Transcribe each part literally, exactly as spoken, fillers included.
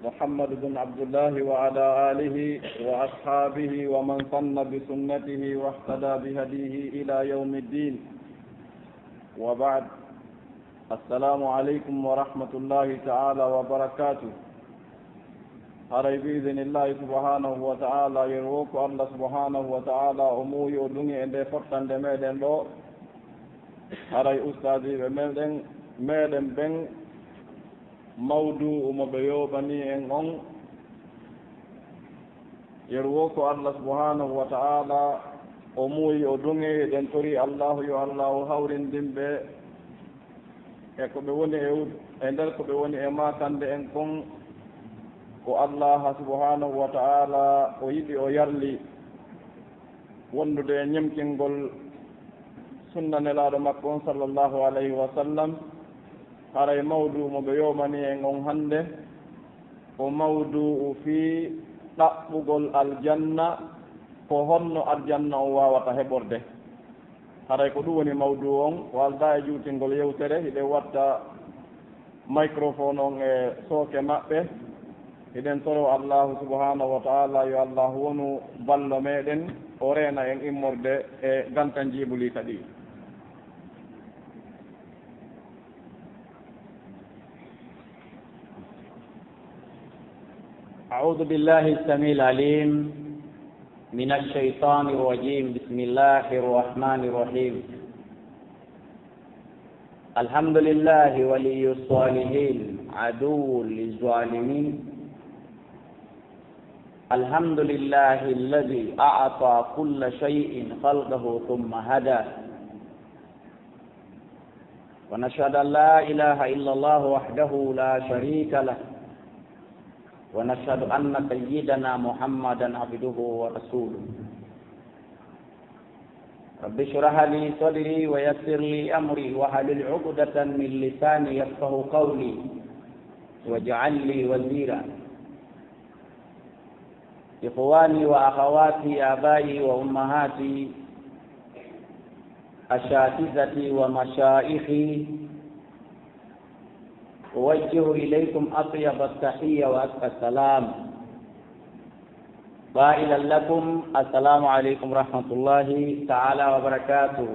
محمد بن عبد الله وعلى آله وأصحابه ومن سن بسنته واهتدى بهديه إلى يوم الدين. وبعد. السلام عليكم ورحمة الله تعالى وبركاته. Haray bi idinillahi subhanahu wa ta'ala, yerwo ko Allah subhanahu wa ta'ala o muuyi o duŋi e nde fottande meɗen ɗo. Haray ustaadiiɓe meɗen, meɗen ɓen, mawdu'u mo ɓe yooɓani en on, yerwo ko Allah subhanahu wa ta'ala o muuyi o duŋi, eɗen tori Allahu yo Allahu hawrindin ɓe e ko ɓe woni e ud-, e nder ko ɓe woni e maakande en kon, ko Allah subhanahu wa ta'ala o yiɗi o yarli. Wondude e ñemtingol sunna Nelaaɗo makko on, sallallahu alayhi wa sallam, haray mawdu mo ɓe yomani en on hannde, ko mawdu fii ɗaɓɓugol aljanna, ko honno aljanna on waawata heɓorde. Haray ko ɗum woni mawdu on, o aldaa e juutingol yewtere, hiɗen watta microphone on e sooke maɓɓe. Hiɗen toro Allahu subhanahu wa ta'ala yo Allahu wonu ballo meɗen, o reena en immorde e gantan jiibuli kadi. أعوذ بالله السميع العليم من الشيطان الرجيم. بسم الله الرحمن الرحيم. الحمد لله ولي الصالحين عدو للظالمين. الحمد لله الذي أعطى كل شيء خلقه ثم هدى. ونشهد أن لا إله إلا الله وحده لا شريك له. ونشهد أن سيدنا محمدا عبده ورسوله. رب اشرح لي صدري ويسر لي أمري واحلل عقدة من لساني يفقه قولي واجعل لي وزيرا. إخواني وأخواتي، آبائي وأمهاتي، أساتذتي ومشايخي، أوجه إليكم أطيب التحية وأزكى السلام، قائلا لكم: السلام عليكم ورحمة الله تعالى وبركاته.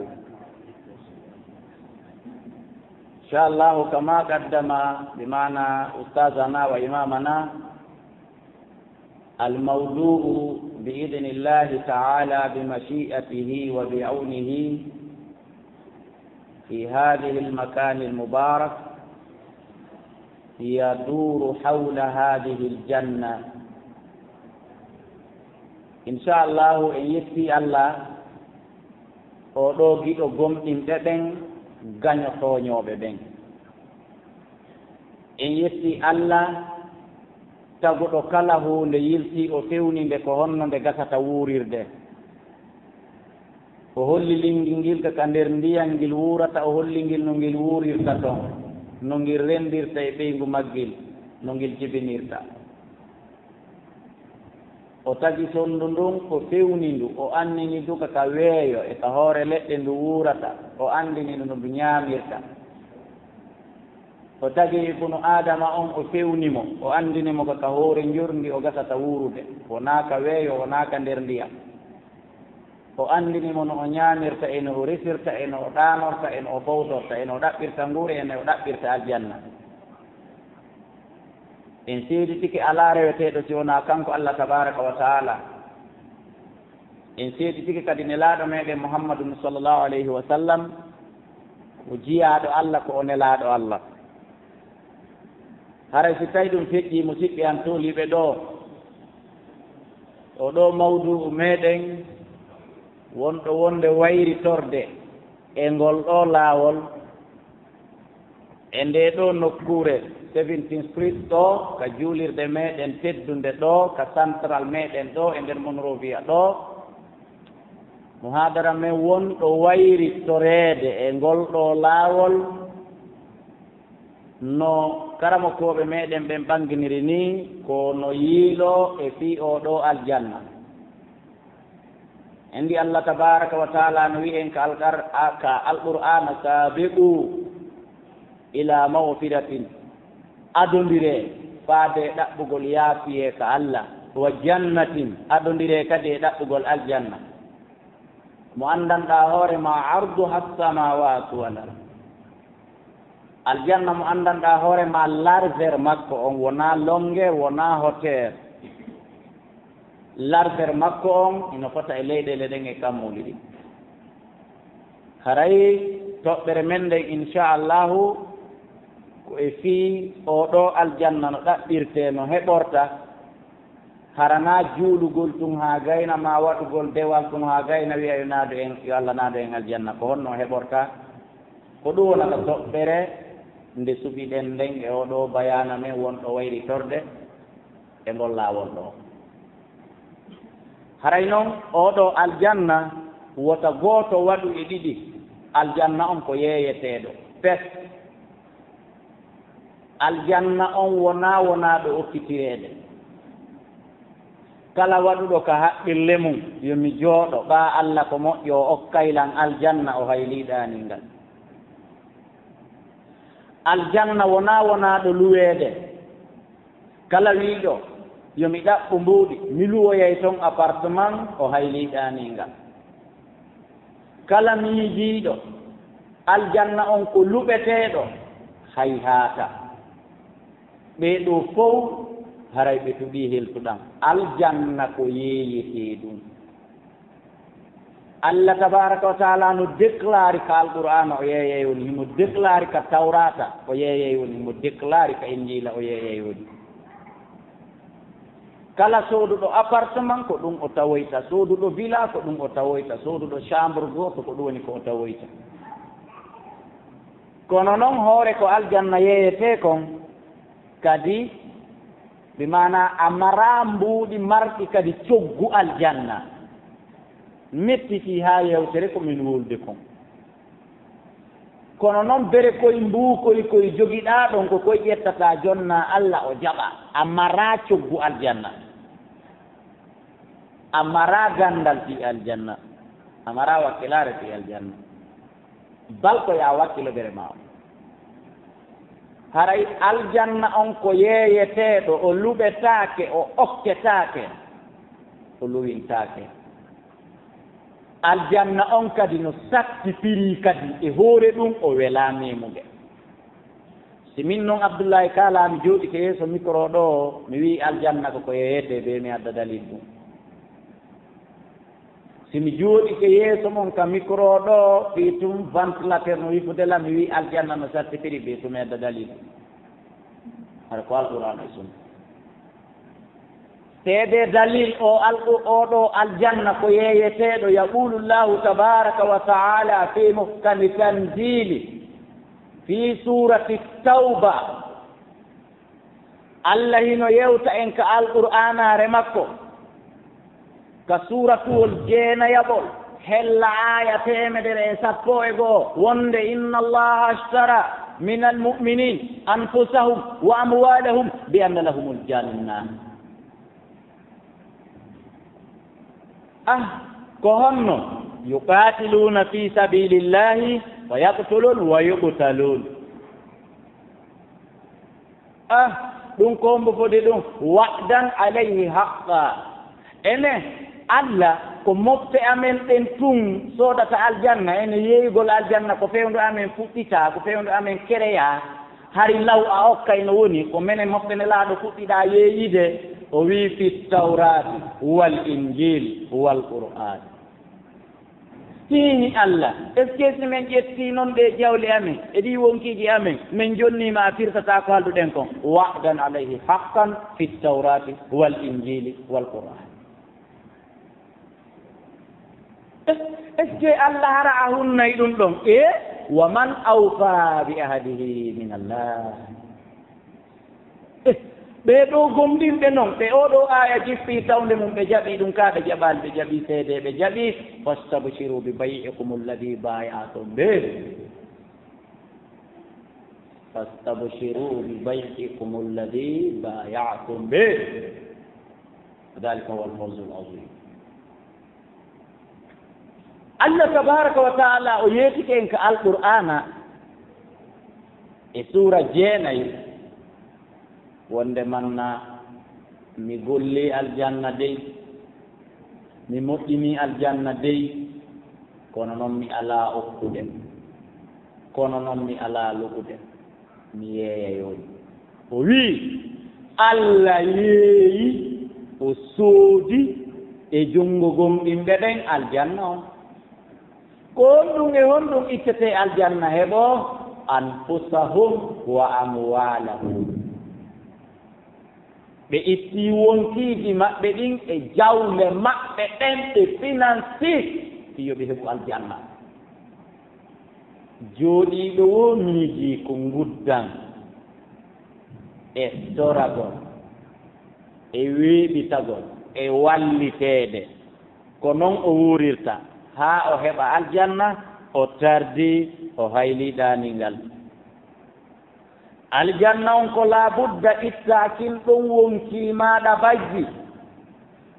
إن شاء الله، كما قدم، بمعنى أستاذنا وإمامنا، الموضوع بإذن الله تعالى بمشيئته وبعونه في هذه المكان المبارك يدور حول هذه الجنة. إن شاء الله، en yetti Allah, o ɗo giɗo gomɗinɓe ɓen, gaño tooñooɓe ɓen. En yetti Allah, taguɗo kala huunde yilti, o fewni nde ko honno nde gasata wuurirde. O holli linngel ngel ka, ka nder ndiyam ngel wuurata, o holli ngel no ngel wuurirta ton, no ngel renndirta e ɓeyngu maggel, no ngel jibinirta. O tagi sonndu ndun, o fewni ndu, o anndini ndu ka, ka weeyo e ka hoore leɗɗe ndu wuurata, o anndini ndu no ndu ñaamirta. O tagi ibnu Aadama on, o fewni mo, o anndini mo ka, ka hoore njorndi o gasata wuurude, wonaa ka weeyo, wonaa ka nder ndiyam. O anndini mo no o ñaamirta, e no o resirta, e no o ɗaanorta, e no o fowtorta, e no o ɗaɓɓirta nguure, e no o ɗaɓɓirta aljanna. En seeditike alaa reweteeɗo si wonaa kanko Allah tabaaraka wa taala. En seeditike kadi Nelaaɗo meɗen Muhammadun sallallahu alayhi wa sallam, ko jiyaaɗo Allah, ko o Nelaaɗo Allah. Haray si tawi ɗum feƴƴii, musiɓɓe an tooliiɓe ɗo, o ɗo mawdu'u meɗen wonɗo wonde wayritorde e ngol ɗo laawol, e nde ɗo nokkuure, Seventeen Street ɗo, ka juulirde meɗen teddunde ɗo, ka central meɗen ɗo, e nder Monrovia ɗo, muhaadara men wonɗo wayrittoreede e ngol ɗo laawol, no karamokooɓe meɗen ɓen ɓanginiri ni, ko no yiiloo e fii oo ɗo aljanna. Anndi Allah tabaaraka wa taala no wi'en ka alqar-, a-, ka Alqur'aana, "Saabiqu ila mawfiratin." Adondiree, faade e ɗaɓɓugol yaafiyee ka Alla, wa jannatin, adondiree kadi e ɗaɓɓugol aljanna. Mo anndanɗaa hoore maa, arduha samawatu wal ard. Aljanna mo anndanɗaa hoore maa, largeur makko on, wonaa longueur, wonaa hauteur. Largeur makko on ino fota e leyɗeele ɗen e kammuuli ɗin. Haray toɓɓere men nden, inchallahu, ko e fii oo ɗoo aljanna no ɗaɓɓirtee, no heɓorta. Hara naa juulugol tun haa gayna, maa waɗugol dewal tun haa gayna, wi'a yo naadu en, yo Alla naadu en aljanna. Ko honno heɓorta? Ko ɗum wonata toɓɓere nde suɓiɗen nden e oo ɗoo bayaana men wonɗo wayritorde e ngol laawol ɗoo. Haray non, oo ɗoo aljanna, wota gooto waɗu e ɗiɗi. Aljanna on ko yeeyeteeɗo. Pes. Aljanna on wonaa wonaaɗo okkitireede. Kala waɗuɗo ka haqqille mum, yo mi jooɗo, ɓaa Alla ko moƴƴo, o okkay lan aljanna, o haylii ɗaanii ngal. Aljanna wonaa wonaaɗo luweede. Kala wiiɗo, yo mi ɗaɓɓu mbuuɗi, mi luwoyay ton appartement, o haylii ɗaanii ngal. Kala miijiiɗo, aljanna on ko luɓeteeɗo, hayhaata. Ɓee ɗoo fow, haray ɓe tuɗii heltuɗan. Aljanna ko yeeyetee ɗum. Alla tabaaraka wa taala no déclare ka Alqur'aana o yeeyay woni, himo déclare ka Tawraata o yeeyay woni, himo déclare ka Injiila o yeeyay woni. Kala sooduɗo appartement ko ɗum o tawoyta, sooduɗo villa ko ɗum o tawoyta, sooduɗo chambre gooto ko ɗum woni ko o tawoyta. Kono non hoore ko aljanna yeeyetee kon, kadi, bi maanaa a maraa mbuuɗi marɗi kadi coggu aljanna. Mettitii haa yewtere ko min wulde kon. Kono non bere koy mbuu koy koy jogiɗaa ɗon ko koy ƴettataa jonnaa Alla o jaɓa. A maraa coggu aljanna. A maraa ganndal fii aljanna. A maraa wakkilaare fii aljanna. Bal ko yaa wakkilo bere maa o. Haray aljanna on ko yeeyeteeɗo, o luɓetaake, o okketaake, o luwintaake. Aljanna on kadi no satti pirii kadi e hoore ɗum o welaa meemude. Si min non Abdullahi Kaala mi jooɗike yeeso mikro ɗoo, mi wi'i aljanna ko ko yeeyetee bee mi adda dalil ɗum. Si mi jooɗike yeeso mon ka mikro ɗoo, fii tun ventilateur no wifude lan, mi wi'i aljanna no sartitiri bee tun mi adda dalil. Hara ko Alqur'aana e Sunna. Seedee dalil o alqu-, oo ɗoo aljanna ko yeeyeteeɗo, yaqulu Allahu tabaaraka wa ta'ala fii muhkami tanziili, fii suurati Tawba. Alla hino yewta en ka Alqur'aanaare makko, ka suuratuwol jeenayaɓol, hella aaya teemedere e sappo e go'o, wonde, "Inna Allaha ashtara minal mu'minin anfusahum wa amwalahum bi anna lahumul janna." Ah, ko honno? "Yuqaatiluuna fi sabiilillahi fa yaqtuluun wa yuqtaluun." Ah, ɗum ko hombo fodi ɗum? "Wa'dan alayhi haqqa." Ene, Alla, ko mofte amen ɗen tun soodata aljanna. Ene, yeeyugol aljanna ko fewndo amen fuɗɗitaa, ko fewndo amen kereyaa. Hari law a okkay no woni, ko menen mofte Nelaaɗo fuɗɗiɗaa yeeyide. O wi'i, "Fi tawraati wal injiil wal qur'aan." Hiini Alla, est-ce que si men ƴettii non ɗee jawle amen, e ɗii wonkiiji amen, men jonnii ma a firtataa ko haalduɗen kon? "Wa'dan alayhi haqqan fi tawraati wal injiili wal qur'aan." Est-ce que Alla hara a hunnay ɗum ɗon? E, "Wa man awfa bi ahdihi min Allah." Eh, ɓee ɗoo gomɗinɓe non, ɓe oo ɗoo aaya jippii tawnde mum, ɓe jaɓii ɗum kaa ɓe jaɓaali, ɓe jaɓii seedee, ɓe jaɓii. "Fastabshiru bi bay'ikum alladhi bay'atum bih." "Fastabshiru bi bay'ikum alladhi bay'atum bih. Dhalika huwal fawzul azim." Allah tabaraka wa ta'ala o yeetike en ka Alqur'aana e suura jeenay, Wonde manna mi golli aljanna dey, mi moƴƴini aljanna dey, kono noon mi alaa okkude, kono noon mi alaa loɓude, mi yeeyayoyi. O wii, Alla yeeyi, o soodi e junngo gomɗinɓe ɓen aljanna on. Ko honɗum e honɗum ittetee aljanna heɓoo? Anfusahum wa amwaalahum. Ɓe ittii wonkiiji maɓɓe ɗin e jawle maɓɓe ɗen, ɓe finansi, fii yo ɓe heɓu aljanna. Jooɗiiɗo woo miijii ko nguddan e toragol e weeɓitagol e walliteede. Ko noon o wuurirta haa o heɓa aljanna, o tardii, o haylii ɗaaniingal. Aljanna on ko laabudda ittaa kin ɗon wonkii maaɗa bajji,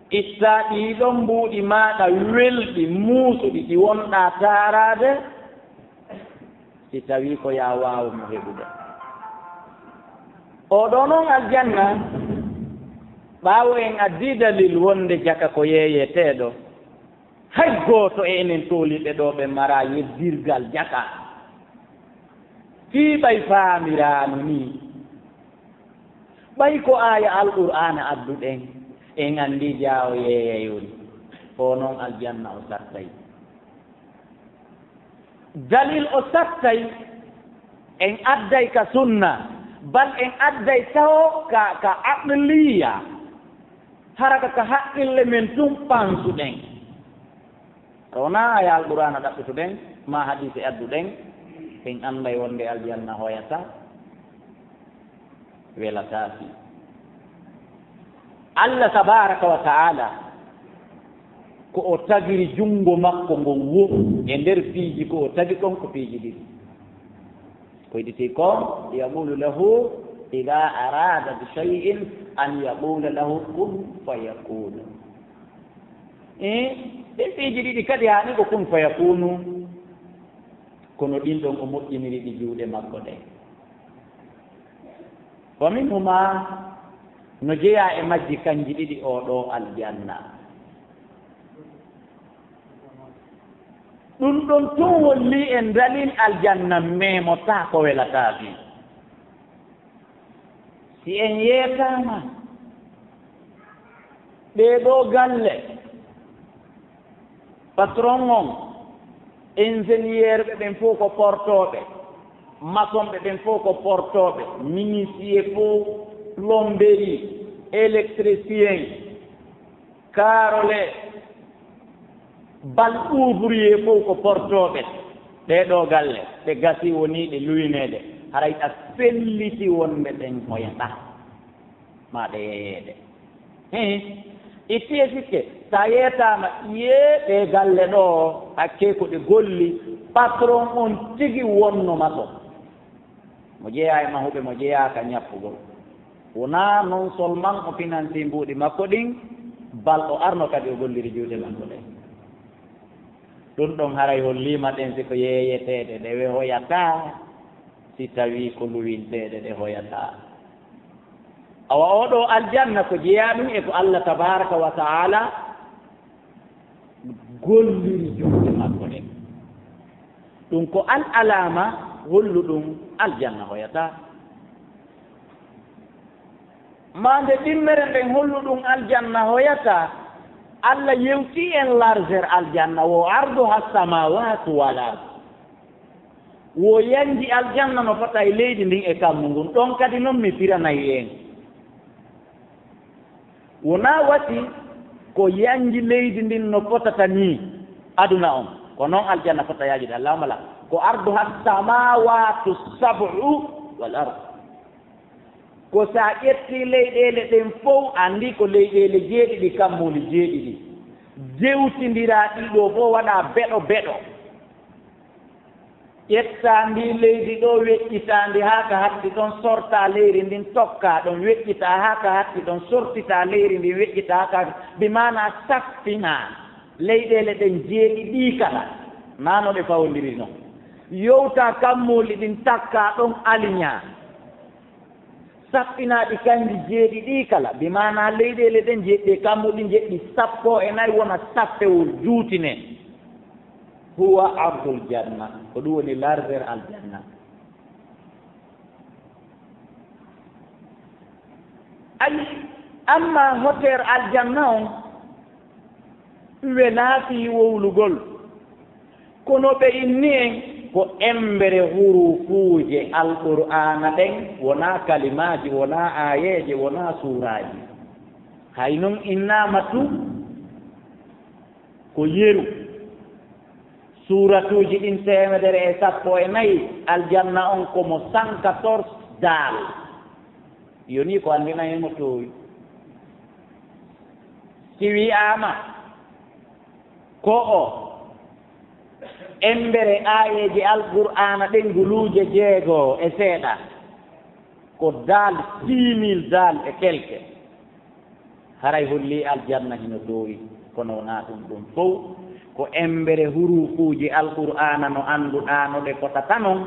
ittaa ɗii ɗon mbuuɗi maaɗa welɗi, muusuɗi, ɗi wonɗaa taaraade, si tawii ko yaa waawu mo heɓude. Oo ɗoo noon aljanna, ɓaawo en addii dalil wonde jaka ko yeeyeteeɗo, hay gooto e enen tooliiɓe ɗoo ɓe maraa yeddirgal jaka. Fii ɓay faamiraano nii, ɓay ko aaya Alqur'aana adduɗen, en anndii jaa o yeeyay woni. Oo noon aljanna o sattay. Dalil o sattay, en adday ka sunna, bal en adday tawo ka, ka aqliya, hara ka, ka haqqille men tun pansuɗen. Ko wonaa aaya Alqur'aana ɗaɓɓituɗen, maa hadiise adduɗen, en annday wonde aljanna hoyataa, welataa fii. Alla tabaaraka wa ta'aala, ko o tagiri junngo makko ngon wo e nder piiji ko o tagi kon ko piiji ɗiɗi. Ko yiɗiti kon, yaqulu lahu, idaa araada bi shay'in, an yaqula lahu kun fayakun. E ɗin piiji ɗiɗi kadi haani ko kun fayakunu, kono ɗin ɗon o moƴƴiniri ɗi juuɗe makko ɗen. Wa minhuma, no jeyaa e majji kanji ɗiɗi oo ɗoo aljanna. Ɗun ɗon tun holli en dalil aljanna meemotaa ko welataa fii. Si en yeetaama ɗee ɗoo galle, patron on, ingénieur ɓe ɓen fow ko portooɓe, maçon ɓe ɓen fow ko portooɓe, menuisier fow, plomberie, électricien, carreleur, bal ouvrier fow ko portooɓe ɗee ɗoo galle, ɓe gasii wonii ɗe luwineede, haray a felliti wonde ɓen hoyataa, maa ɓe yeeyeede. Hii, itti e sikke, si a yeetaama, ƴee ɗee galle ɗoo, hakkee ko ɗe golli, patron on tigi wonno maçon. Mo jeyaa e mahuɓe, mo jeyaa ka ñappugol. Wonaa non seulement o finansi mbuuɗi makko ɗin, bal o arno kadi o golliri juuɗe makko ɗen. Ɗun ɗon haray holliima ɗen si ko yeeyeteeɗe ɗe we hoyataa, si tawii ko luwinteeɗe ɗe hoyataa. Awa oo ɗoo aljanna ko jeyaa ɗun e ko Alla tabaaraka wa ta'aala golliri juuɗe makko ɗen. Ɗun ko al alaama holluɗun aljanna hoyataa. Maande ɗimmere nden holluɗun aljanna hoyataa, Alla yewtii en largeur aljanna wo, arduha samawatu wal ard. Wo yanji aljanna no fota e leydi ndin e kammu ngun. Ɗon kadi non mi firanay en. Wonaa wati ko yanji leydi ndin no fotata nii aduna on. Ko non aljanna fota yaajude, Allahumma la. Ko arduha samawatu sab'u wal ard. Ko si a ƴettii leyɗeele ɗen fow, anndi ko leyɗeele jeeɗiɗi, kammuuli jeeɗiɗi. Jewtindiraa ɗiɗo fow, waɗaa beɗo beɗo. Ƴettaa ndii leydi ɗoo, weƴƴitaa ndi haa ka hatti ɗon, sortaa leydi ndin, tokkaa ɗon, weƴƴitaa haa ka hatti ɗon, sortitaa leydi ndin, weƴƴitaa haa ka, bi maanaa sappinaa leyɗeele ɗen jeeɗiɗi kala, naa no ɗe fawondiri non. Yowtaa kammuuli ɗin, takkaa ɗon, aliñaa. Sappinaaɗi kanji jeeɗiɗi kala, bi maanaa leyɗeele ɗen jeeɗiɗi e kammuuli ɗin jeeɗiɗi, sappo e nayi wona sappewol juutine. Huwa ardul janna, ko ɗum woni largeur aljanna. Ayi, amma hauteur aljanna on, welaa fii wowlugol. Kono ɓe inni en ko embere huruufuuje Alqur'aana ɗen, wonaa kalimaaji, wonaa aayeeje, wonaa suuraaji. Hay non innaama tun ko yeru. Suuratuuji ɗin teemedere e sappo e nayi, aljanna on ko mo cent quatorze daal. Yoni ko anndina himo toowi. Si wi'aama ko o embere aayeeje Alqur'aana ɗen guluuje jeego e seeɗa, ko daal six mille daal e quelque. Haray holli aljanna hino toowi, kono wonaa ɗum ɗum fow. Ko embere huruufuuji Alqur'aana no annduɗaa no ɗe fotata non,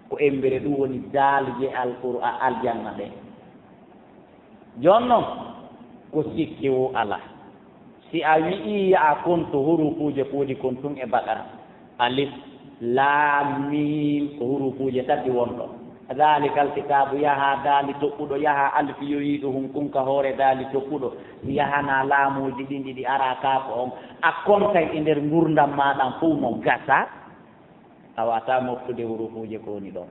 ko embere ɗum woni daalje Alqur'a-, aljanna ɗen. Jooni non, ko sikki wo alaa. Si a wi'ii ya'a kontu huruufuuje ko woni kon tun e Baqara, alif, laam, miim, ko huruufuuje tati won ɗon. Daalikal kitaabu, yaha daali toɓɓuɗo, yaha alfiyoyiiɗo, hunkunka hoore daali toɓɓuɗo, si yahanaa laamuuji ɗin ɗiɗi araa kaafo on, a kontay e nder ngurndan maa ɗan fow no gasa, a waawataa moftude huruufuuje ko woni ɗon.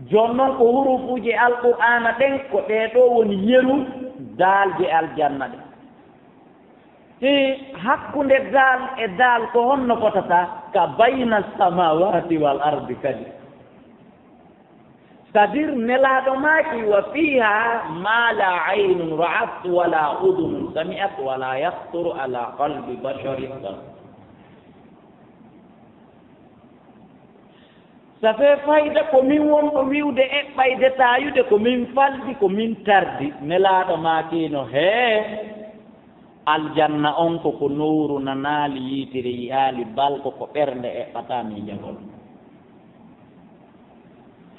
Jooni non ko huruufuuje Alqur'aana ɗen, ko ɗee ɗoo woni yeru daalje aljanna ɗen. Te hakkunde daal e daal ko honno fotata? Ka bayna samawati wal ardi kadi. C'est-à-dire, Nelaaɗo maaki, wa fiha ma la aynun ra'at, wa la udunun sami'at, wa la yakhthuru ala qalbi basharin. Ça fait fayda ko min wonɗo wi'ude, eɓɓay detaayude ko min faldi, ko min tardi. Nelaaɗo maakiino, hee, aljanna on ko ko nowru nanaali, yiitere yi'aali, bal ko ko ɓernde eɓɓata miijagol.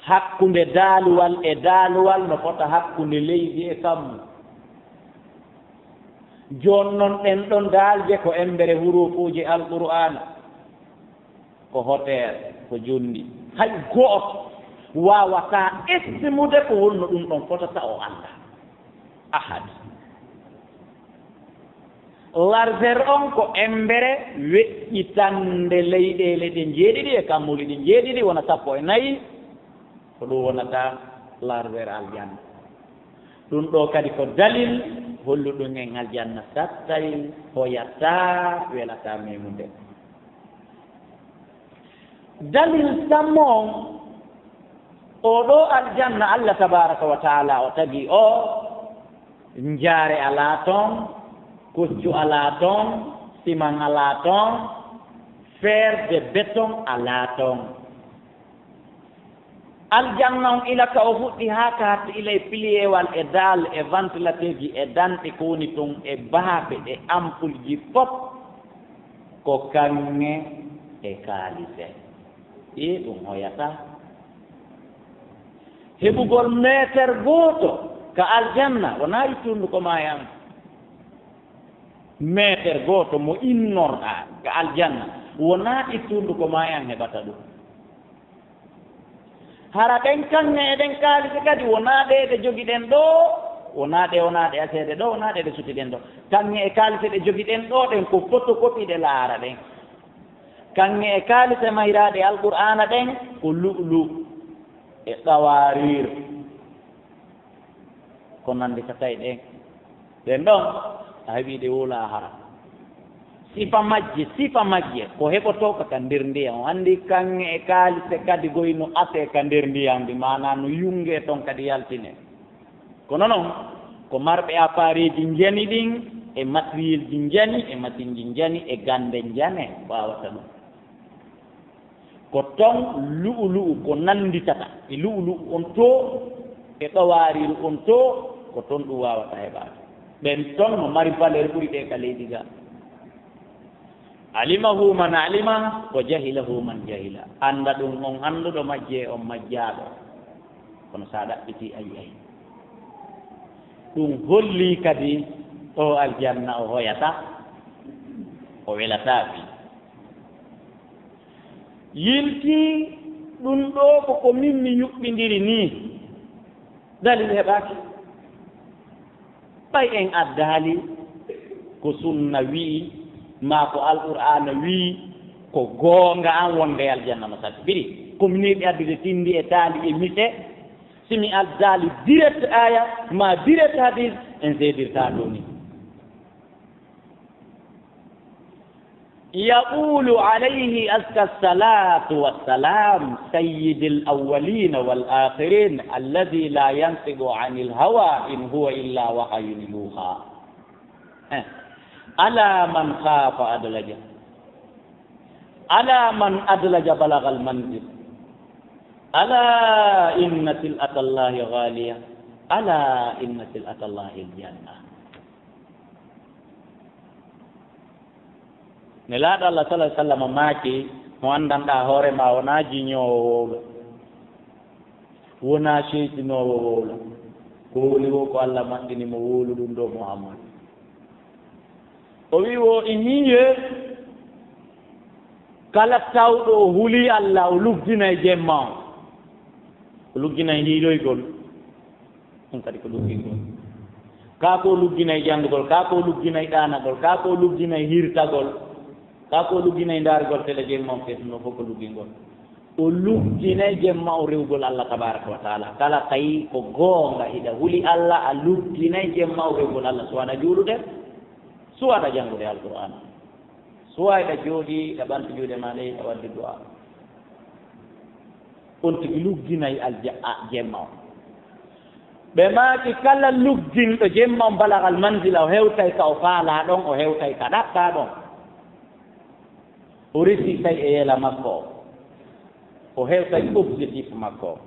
Hakkunde daaluwal e daaluwal no fota hakkunde leydi e kammu. Jooni non ɗen ɗon daalje ko embere huruufuuji Alqur'aana. Ko hoteer, ko jonndi. Hay gooto waawataa estimude ko honno ɗum ɗon fotata o anndaa. Ahad. Largeur on ko embere weƴƴitannde leyɗeele ɗe njeeɗiɗi e kammuuli ɗi njeeɗiɗi wona sappo e nayi. Ko ɗum wonata largeur aljanna. Ɗum ɗoo kadi ko dalil holluɗum en aljanna sattay, hoyataa, welataa meemude. Dalil sammo on, oo ɗoo aljanna Allah tabaaraka wa taala o tagi o, njaare alaa ton, koccu alaa ton, siman alaa ton, fer de béton alaa ton. Aljanna on ila ka o fuɗɗi haa ka hatti ila e piliyewal e daal e vantilateeji e danɗe ko woni ton e baafe e ampulji pop ko kaŋŋe e kaalise. Ɗi ɗum hoyata. Heɓugol meeter gooto ka aljanna wonaa ittundu ko maayan. Meeter gooto mo innorɗaa ka aljanna wonaa ittundu ko maayan heɓata ɗum. Hara ɗen kaŋŋe e ɗen kaalise kadi wonaa ɗe ɗe jogiɗen ɗoo, wonaa ɗe, wonaa ɗe aseede ɗoo, wonaa ɗe ɗe sutiɗen ɗoo. Kaŋŋe e kaalise ɗe jogiɗen ɗoo ɗen ko photocopie ɗe laara ɗen. Kaŋŋe e kaalise mayraaɗe Alqur'aana ɗen ko lu'lu e qawaariir. Ko nanndi ka tawi ɗen. Ɗen ɗon, a heɓii ɗe woo laahara. Sifa majje, sifa majje, ko heɓotoo ka ka nder ndiyam. On anndi kaŋŋe e kaalise kadi goy no asee ka nder ndiyam, bi maanaa no yunngee ton kadi yaltinee. Kono non, ko marɓe appareilji njani ɗin, e matérielji njani, e masinji njani, e gannde njane waawata ɗum. Ko ton lu'ulu'u ko nannditata e lu'ulu'u on too, e ɗowaariiru on too, ko ton ɗum waawata heɓaade. Ɓen ton no mari valeur ɓuri ɓe ka leydi ga. Alimahu man alima, wa jahilahu man jahila. Annda ɗum on annduɗo majje, on majjaaɗo. Kono so a ɗaɓɓitii, a yi'ay. Ɗum hollii kadi o aljanna o hoyata, o welataa fii. Yiltii ɗum ɗoo ko ko min mi yuɓɓindiri nii, dalil heɓaaki. Ɓay en addaali ko sunna wi'i, maa ko Alqur'aana wi'i, ko goonga an wonde aljanna no satti. Biri, ko mi neeɓi addude tinndi e taali e mise, si mi addaali direct aaya, maa direct hadis, en seedirtaa ɗoo ni. يقول عليه أزكى الصلاة والسلام سيد الأولين والآخرين الذي لا ينطق عن الهوى إن هو إلا وحي يوحى. Eh. ألا من خاف أدلج. ألا من أدلج بلغ المنزل. ألا إن سلعة الله غالية. ألا إن سلعة الله الجنة. Nelaaɗo Allah, sallallahu alaihi wasallam, maaki, mo anndanɗaa hoore maa wonaa jiñoowo wowlo, wonaa seytinoowo wowlo. Ko wowli woo ko Allah maɓɓini mo wowlu ɗum ɗoo Muhammad. O wi'i woo, ihiye, kala tawɗo o hulii Allah, o lugginay jemma on. O lugginay hiiloygol. Ɗum kadi ko luggingol. Kaa ko lugginay janngugol, kaa ko lugginay ɗaanagol, kaa ko lugginay hirtagol, kaa ko lugginay ndaarugol tele jemma on, fes no fof ko luggingol. O lugginay jemma o rewgol Allah tabaraka wa taala. Kala tawi ko goonga hiɗa huli Allah, a lugginay jemma o rewgol Allah. Suwaɗa juulude, suwaɗa janngude Alqur'aan. Suwayɗa jooɗii, ɗa ɓanti juuɗe maa ɗe, ɗa waddi du'a. On tigi lugginay alja-, a, jemma on. Ɓe maaki, kala lugginɗo jemma on balagal manzila, o hewtay ka o faalaa ɗon, o hewtay ka ɗaɓɓaa ɗon. O resitay e yela makko o. O hewtay objectif makko o.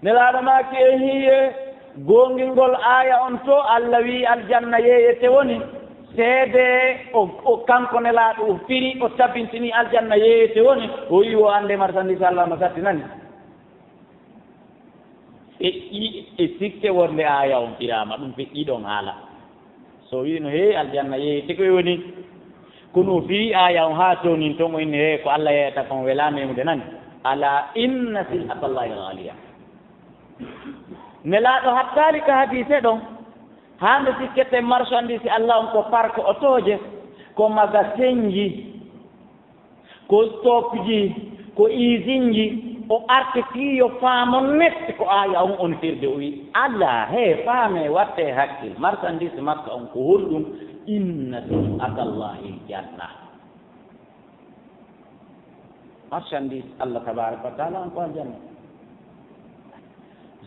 Nelaaɗo maaki, e hiye goongingol aaya on to Allah wi'i aljanna yeeyete woni, seede o, o kanko Nelaaɗo o firi, o tabintini aljanna yeeyete woni, o wi'i o annde marchandise Allah no sattinani. Feƴƴi e sikke wonde aaya on firaama, ɗum feƴƴi ɗon haala. So wi'no, "Hey, aljanna yeeyete koy woni." Kono o fii aaya on haa toonin ton, o inni, "Hey, ko Allah yeeyata kon welaa memude nani." Ala inna sil'atallahi ghaliya. Nelaaɗo hattaali ka hadiise ɗon, haa nde sikkete marchandise Allah on ko park otooje, ko magasinji. Ko stokji, ko isinji, o arti fii yo faamo net ko aaya on on firde. O wi, "Alaa, hee, faamee, wattee hakkil. Marchandise makka on ko honɗum? Inna sil'atallahi janna." Marchandise Allah tabaraka wa taala on ko aljanna.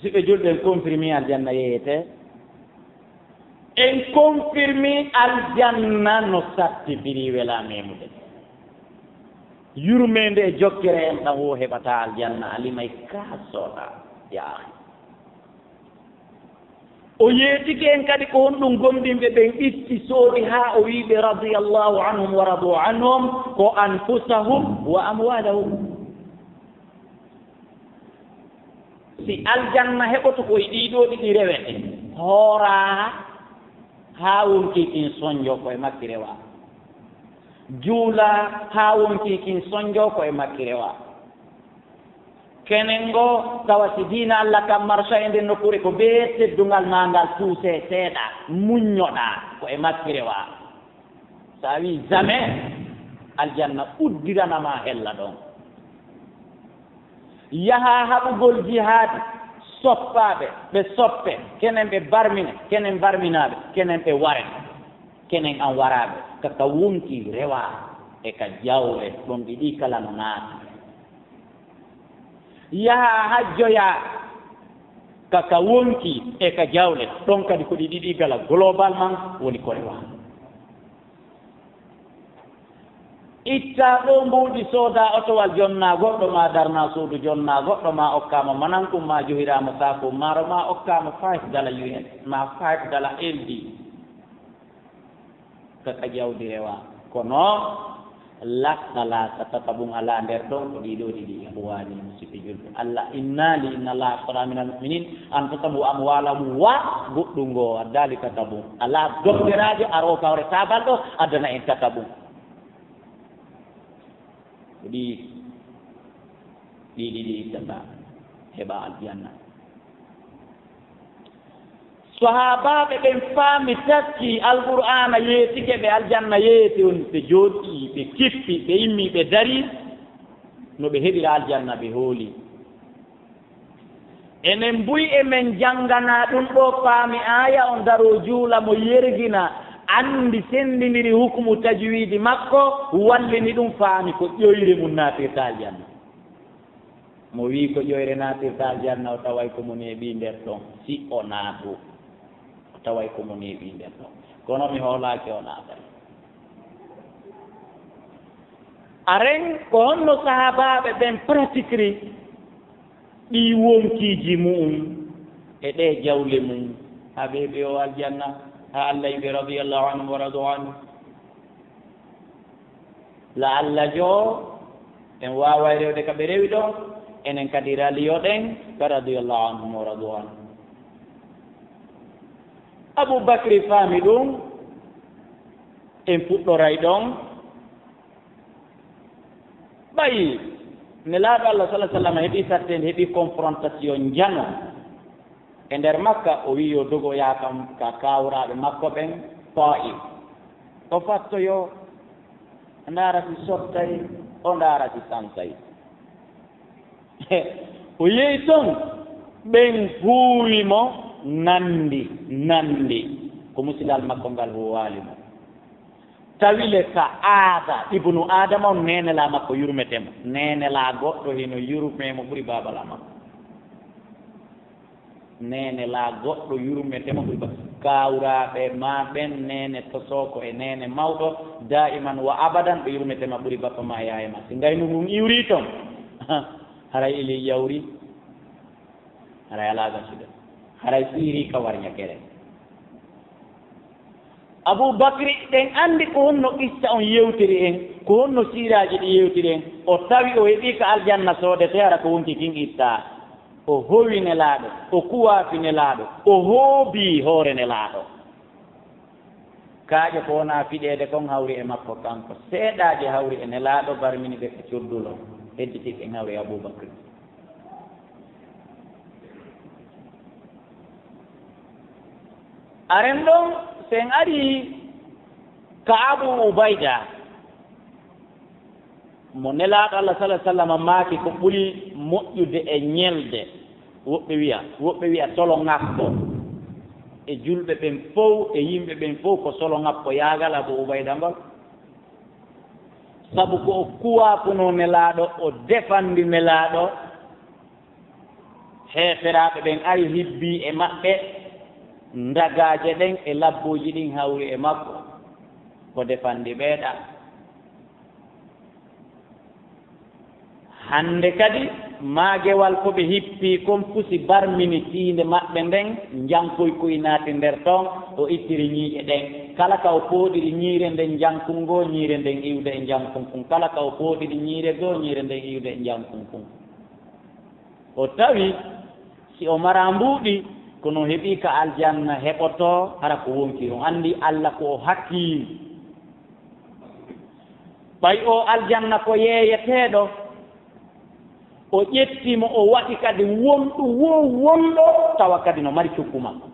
Si ɓe julɓe en confirmé aljanna yeeyete, en confirmé aljanna no satti firi welaa memude. Yurmeende e jokkere en ɗan wo heɓata aljanna, a limay ka soɗa, ya akhi. O yeetike en kadi ko honɗum gomɗinɓe ɓen itti soodi haa o wi'i ɓe radiyallahu anhum wa radu anhum, ko anfusahum wa amwalahum. Si aljanna heɓoto ko e ɗii ɗoo ɗiɗi rewete, hooraa haa wonkii kin sonjo ko e makki rewaa. Juulaa haa wonkii kin sonjo ko e makki rewaa. Kenen ngo tawa si diina Allah kan marcha e nden nokkuure ko bee teddungal maa ngal puusee seeɗa, muññoɗaa ko e makki rewaa. So a wii jamais, aljanna uddirana ma hella ɗon. Yaha haɓugol jihaadi, soppaaɓe, ɓe soppe, kenen ɓe barmine, kenen barminaaɓe, kenen ɓe ware, kenen an waraaɓe, ka ka wonki rewaa e ka jawle, ɗon ɗiɗi kala no naati. Yaha hajjoyaa ka ka wonki e ka jawle, ɗon kadi ko ɗi ɗiɗi gala globalement woni ko rewa. Ittaa ɗoo mbuuɗi soodaa otowal jonnaa goɗɗo, maa darnaa suudu jonnaa goɗɗo, maa okkaa mo manankum, maa johiraama saaku maaro, maa okkaa mo five dala U S, maa five dala L D. Ka ka jawdi rewa. Kono Latta laata tataɓum alaa nder ɗon, ko ɗii ɗoo ɗiɗi. Ikhwaani, musiɓɓe julɓe, Allah innaali, "Inna Allaha ashtara minal mu'miniina anfusahum wa amwaalahum wa" goɗɗum ngoo addaali tataɓum. Alaa dokteraajo aroo ka hoore taabal ɗo addana en tataɓum. Ko ɗii, ɗii ɗiɗi ittata heɓa aljanna. Sahaabaaɓe ɓen faami, taski Alqur'aana yeetike ɓe, aljanna yeeti on, ɓe jooɗii, ɓe kippi, ɓe immii, ɓe darii, no ɓe heɓira aljanna, ɓe hooli. Enen buy e men janngana ɗum ɗoo, faami aaya on, daroo juula mo yergina, anndi, senndindiri hukumu tajwiidi makko, wallini ɗum, faami ko ƴoyre mum naatirta aljanna. Mo wii ko ƴoyre naatirta aljanna, o taway ko mo neeɓi nder ɗon, si o naatu. O taway ko mo neeɓi nder ɗon. Kono mi hoolaaki o naatay. Aren, ko honno sahaabaaɓe ɓen pratikri ɗii wonkiiji mu'um e ɗee jawle mum, haa ɓe heɓi o aljanna, haa Allah yiɓe, radiyallahu anhum wa radu anhu? La'alla joo en waaway rewde ka ɓe rewi ɗon, enen kadi raliyoɗen ka radiyallahu anhum wa radu anhu. Abu Bakri faami ɗum, en fuɗɗoray ɗon. Ɓay Nelaaɗo Allah, sallallahu alaihi wasallam, heɓi sattende, heɓi confrontation njano e nder Makka, o wi'i yo dogoya kam ka kawraaɓe makko ɓen Taif. O fattoyo, o ndaara si sottay, o ndaara si sansay. O yehi ton, ɓen huuwi mo nandi, nandi. Ko musidal makko ngal huuwaali mo. Tawi le ka aada Ibnu Aadama on, neenelaa makko yurmete mo. Neenelaa goɗɗo hino yurmee mo ɓuri baabalaa makko. Neenelaa goɗɗo yurmete mo ɓuri ba-, kawraaɓe ma ɓen, neene tosooko e neene mawɗo, daa'iman wa abadan ɓe yurmete ma ɓuri bappa ma e yaaya ma. Si ngaynu ngun iwri ton, haray ili yawri, haray alaa gasude, haray siiri ka warñakere. Abu Bakri, ɗen anndi ko honno qissa on yewtiri en, ko honno siiraaji ɗi yewtiri en. O tawi o heɓii ka aljanna soodete, hara ko wonki kin ittaa. O howi Nelaaɗo, o kuwaafi Nelaaɗo, o hoobii hoore Nelaaɗo. Kaaƴe ko wonaa fiɗeede kon hawri e makko kanko. Seeɗaaje hawri e Nelaaɗo, barmini ɓe ka coddulo. Hedditi ɓen hawri e Abu Bakri. Aren ɗon, si en arii ka Abu Ubayda, mo Nelaaɗo Allah, sallallahu alaihi wasallam, maaki ko ɓuri moƴƴude e ñelde, woɓɓe wi'a, woɓɓe wi'a solo ŋakko. E julɓe ɓen fow, e yimɓe ɓen fow, ko solo ŋakko yaagal Abu Ubayda ngol. Sabu ko o kuwaafunoo Nelaaɗo, o defandi Nelaaɗo, heeferaaɓe ɓen ari hibbii e maɓɓe, ndagaaje ɗen e labbuuji ɗin hawri e makko, ko defandi ɓeeɗa. Hannde kadi, maagewal ko ɓe hippii kon pusi barmini tiinde maɓɓe nden, njankoy koy naati nder ton, o ittiri ñiiƴe ɗen. Kala ka o pooɗiri ñiire nden njankun goo, ñiire nden iwde e njankun kun. Kala ka o pooɗiri ñiire goo, ñiire nden iwde e njankun kun. O tawi si o maraa mbuuɗi, kono o heɓii ka aljanna heɓotoo, hara ko wonki. On anndi Alla ko o hakkii. Ɓay o aljanna ko yeeyeteeɗo, o ƴetti mo, o waɗi kadi wonɗo wo wonɗo, tawa kadi no mari coggu makko.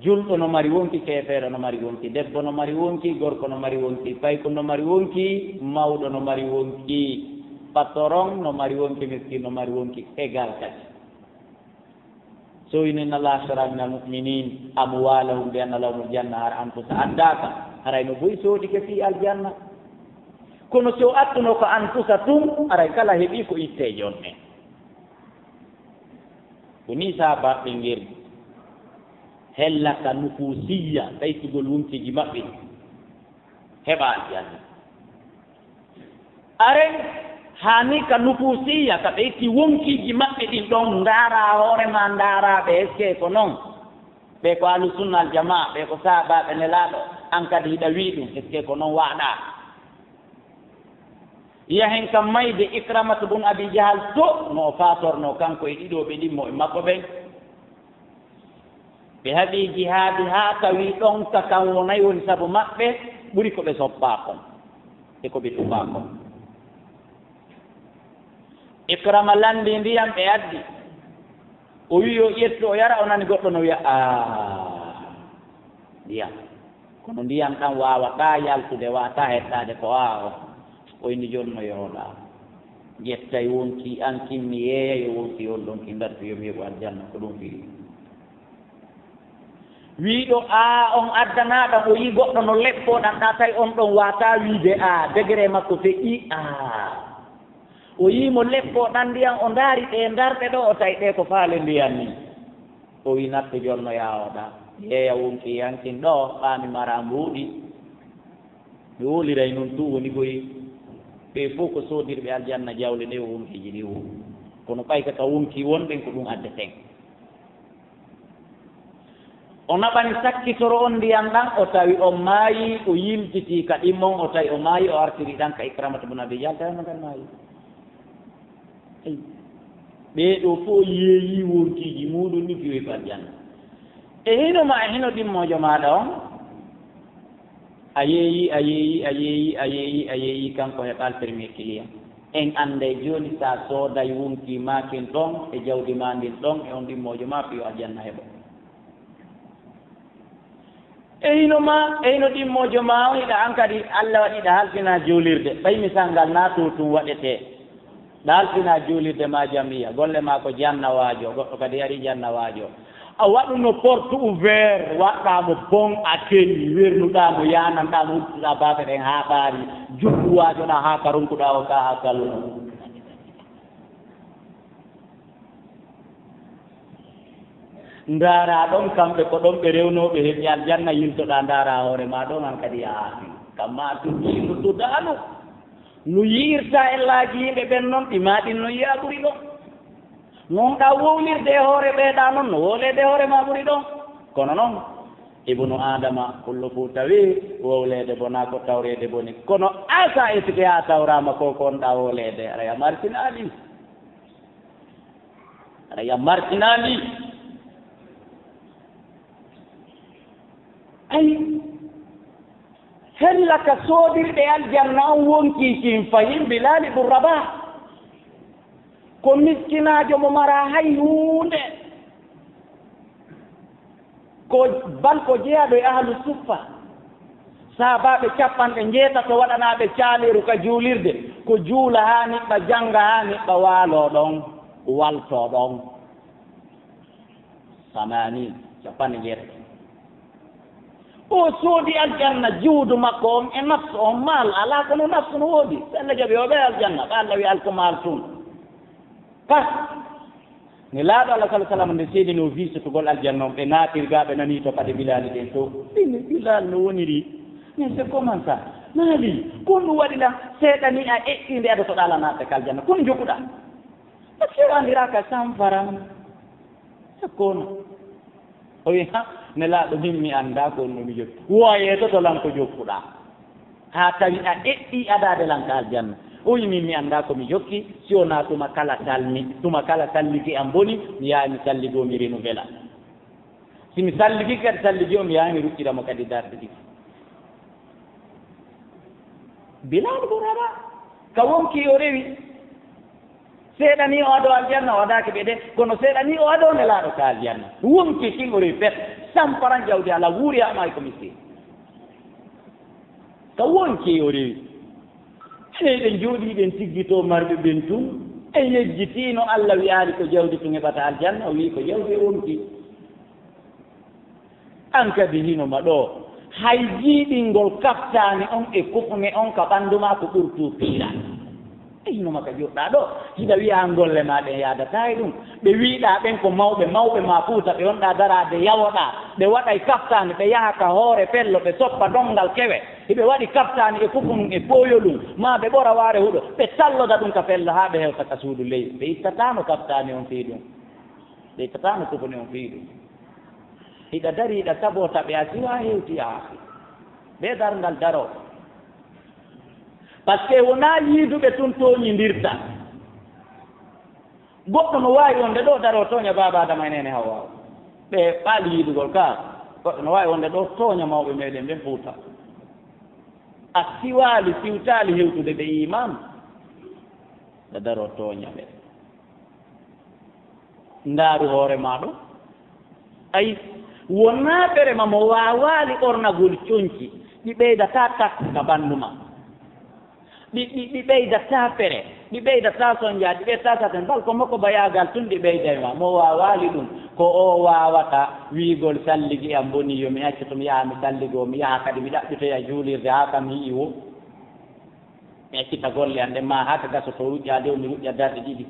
Julɗo no mari wonki, keefeero no mari wonki, debbo no mari wonki, gorko no mari wonki, paykun no mari wonki, mawɗo no mari wonki, patron no mari wonki, miskin no mari wonki, égal kadi. So ina inna Allaha ashtara minal mu'minina amwalahum bi anna lahumul janna, hara anfusa addaaka, haray no buy soodike fii aljanna. Kono si o attuno ko anfusa tun, haray kala heɓi ko itte e jonne. Ko nii saabaaɓe ngirdi hella ka nufuusiyya, ɓeytugol wonkiiji maɓɓe, heɓa aljanna. Aren haani ka nufuusiyya, ka ɓeyti wonkiiji maɓɓe ɗin ɗon, ndaaraa hoore maa, ndaaraa ɓe, est-ce que ko non? Ɓe ko ahlu sunna al jamaa, ɓe ko sahaabaaɓe Nelaaɗo, an kadi hiɗa wi'i ɗum, est-ce que ko noon waaɗaa? Yahen kam mayde Ikramatu bun Abi Jahal to, no o faatornoo kanko e ɗiɗo ɓe ɗimmo e makko ɓen. Ɓe haɓi jihaadi haa tawi ɗon ka kan wonay woni sabu maɓɓe, ɓuri ko ɓe soppaa kon e ko ɓe tubaa kon. Ikrama lanndii ndiyam ɓe addi. O wi'i o ƴettu o yara, o nani goɗɗo no wi'a, "Aa, ndiyam." Kono ndiyam ɗam waawataa yaltude, waawataa hettaade ko aa o. O inni, "Jooni no yooɗaa." Ƴettay wonkii an kin mi yeeya, yo wonkii on ɗon kin dartu yo mi heɓu aljanna, ko ɗum fii. Wiiɗo aa on addanaa ɗam, o yii goɗɗo no leppoo ɗam ɗaa, tawi on ɗon waataa wiide aa, degré makko feƴƴii aa. O yii mo leppoo ɗam ndiyam, o ndaari ɗee ndarɗe ɗoo, o tawi ɗee ko faale ndiyam nii. O wii, "Nattu jooni no yaawoɗaa, yeeya wonkii an kin ɗoo, ɓaa mi maraa mbuuɗi." Mi wowliray noon tun woni koy, ɓe fof ko soodirɓe aljanna jawle ɗe o wonkiiji ɗi o. Kono ɓay ka ka wonkii wonɗen ko ɗum addeten. O naɓani sakkitoro on ndiyam ɗam, o tawi on maayi, o yiltitii ka ɗimmon, o tawi o maayi, o artiri ɗam ka Ikramata bun Abi Jahal, tawi on kan maayi. Ey. Ɓee ɗoo fof yeeyii wonkiiji muuɗum ɗi piyoyi ko aljanna. E hino ma, e hino ɗimmoojo maaɗa on? A yeeyii, a yeeyii, a yeeyii, a yeeyii, a yeeyii, kanko heɓaali premier client. En annday jooni so a sooday wonkii maa kin ɗon, e jawdi maa ndin ɗon, e on ɗimmoojo maa piyo aljanna heɓo. E hino ma, e hino ɗimmoojo maa on, hiɗa an kadi, Alla waɗi hiɗa halfinaa juulirde. Ɓay misal ngal naa to tun waɗetee. Ɗa halfinaa juulirde maa jamiya, golle maa ko jannawaajo, goɗɗo kadi ari jannawaajo. A waɗuno porte ouvert, waɗɗaa mo bon accueil, wernuɗaa mo, yaananɗaa mo, udduɗaa baafe ɗen haa ɓaari, juddu waajoɗaa haa ka ronkuɗaa o ka haa kalluno. Ndaaraa ɗon, kamɓe ko ɗon ɓe rewnoo, ɓe heɓi aljanna, yiltoɗaa, ndaaraa hoore maa ɗon, an kadi yahaa. Kamma a tuddii noddudaano. No yi'irtaa ellaaji yimɓe ɓen non, ɗi maa ɗin no yi'aa ɓuri ɗon. No wonɗaa wowlirde e hoore ɓee ɗaa non, no wowleede e hoore maa ɓuri ɗon. Kono non, Ibnu Aadama, kullo fof tawii, wowleede bonaa ko tawreede boni. Kono asa e sike haa tawraama ko ko wonɗaa wowleede, aray a martinaali. Aray a martinaali. Ay, hella ka soodirɗe aljanna on wonkii kin fahin Bilaali bun Rabah. Ko miskinaajo mo maraa hay huunde. Ko bal ko jeyaaɗo e ahlu suffa. Sahaabaaɓe capanɗe njeetato waɗanaaɓe caaleeru ka juulirde. Ko juula haa niɓɓa, jannga haa niɓɓa, waaloo ɗon, waltoo ɗon. Samanin, capanɗe njeetato. O soodi aljanna, juhudu makko on e nafsu on, maal alaa, kono nafsu no woodi. Si Alla jaɓi, o ɓe aljanna, ɓe Alla wi alko maal tun. Ka, Nelaaɗo Allah sallallaahu alayhi wa sallam nde seedinoo fii sotugol aljanna on, ɓe naatirgaa, ɓe nanii to paɗe Bilaali ɗen to. Ɓe ni, "Bilaal no woniri? Mais c'est comment ça? Maali? Ko honɗum waɗi lan? Seeɗa ni a eɓɓii nde adotoɗaa lan naatde ka aljanna. Ko honɗum jokkuɗaa?" Parce que o anndiraaka sanfaran. Sakkono. O wi, "Ha, Nelaaɗo, min mi anndaa ko honɗum mi jokki. Wo a yeetoto lan ko jokkuɗaa. Haa tawi a eɓɓii adaade lan ka aljanna." O wi, "Min mi anndaa ko mi jokki, si wonaa tuma kala salmi, tuma kala salligi am boni, mi yahay mi salligoo mi renouvela. Si mi salligike kadi salligi o, mi yahay mi ruttira mo kadi darde ɗiɗi." Bilaal bun Rabah, ka wonkii o rewi. Seeɗa ni o adoo aljanna, o adaaki ɓe de, kono seeɗa ni o adoo Nelaaɗo ka aljanna. Wonkii kin o rewi pet, sanfaran jawdi alaa, wuuri haa maayi ko miskin. Ka wonkii o rewi. Enen eɗen jooɗii, eɗen tiggitoo marɓe ɓen tun. En yejjitii no Alla wi'aali ko jawdi tun heɓata aljanna, o wi'i ko jawdi e wonkii. An kadi hino ma ɗoo, hay jiiɓingol kaftaani on e kufne on ka ɓanndu maa ko ɓurtuu piira. E hino ma ka jooɗɗaa ɗoo, hiɗa wi'a an golle maa ɗen yaadataa e ɗum. Ɓe wi'ɗaa ɓen ko mawɓe, mawɓe maa Fuuta, ɓe wonɗaa daraade yawoɗaa, ɓe waɗay kaftaani, ɓe yaha ka hoore pello, ɓe soppa donngal kewe. Hiɓe waɗi kaftaani e kufunun e pooyolun, maa ɓe ɓora waare huɗo, ɓe talloda ɗum ka pello haa ɓe hewta ka suudu ley. Ɓe ittataano kaftaani on fii ɗum. Ɓe ittataano kufune on fii ɗum. Hiɗa dari, hiɗa saboota ɓe, a siwaa hewti, a ɓe darngal daroo. Parce que wonaa yiiduɓe tun tooñindirta. Goɗɗo no waawi wonde ɗoo daroo tooña Baaba Adama e Neene Hawwa. Ɓe ɓaali yiidugol ka. Goɗɗo no waawi wonde ɗoo tooña mawɓe meɗen ɓen Fuuta. A siwaali, siwtaali hewtude ɓe iman. Ɗa daroo tooña ɓe. Ndaaru hoore maa ɗoo. Ay, wonaa ɓere ma mo waawaali ɓornagol conci, ɗi ɓeydataa tas ka ɓanndu maa. Ɗi, ɗi, ɗi ɓeydataa pere, ɗi ɓeydataa sonjaa, ɗi ɓeydataa ten. Bal ko makko bayaagal tun ɗi ɓeyday ma. Mo waawaali ɗum, ko o waawata wiigol salligi am boni yo mi accu to mi yaha mi salligoo, mi yaha kadi mi ɗaɓɓitoya juulirde haa kam hi'i wo. Mi accita golle an ɗen, ma haa ka gasoto, ruƴƴa dow, mi ruƴƴa darɗe ɗiɗi.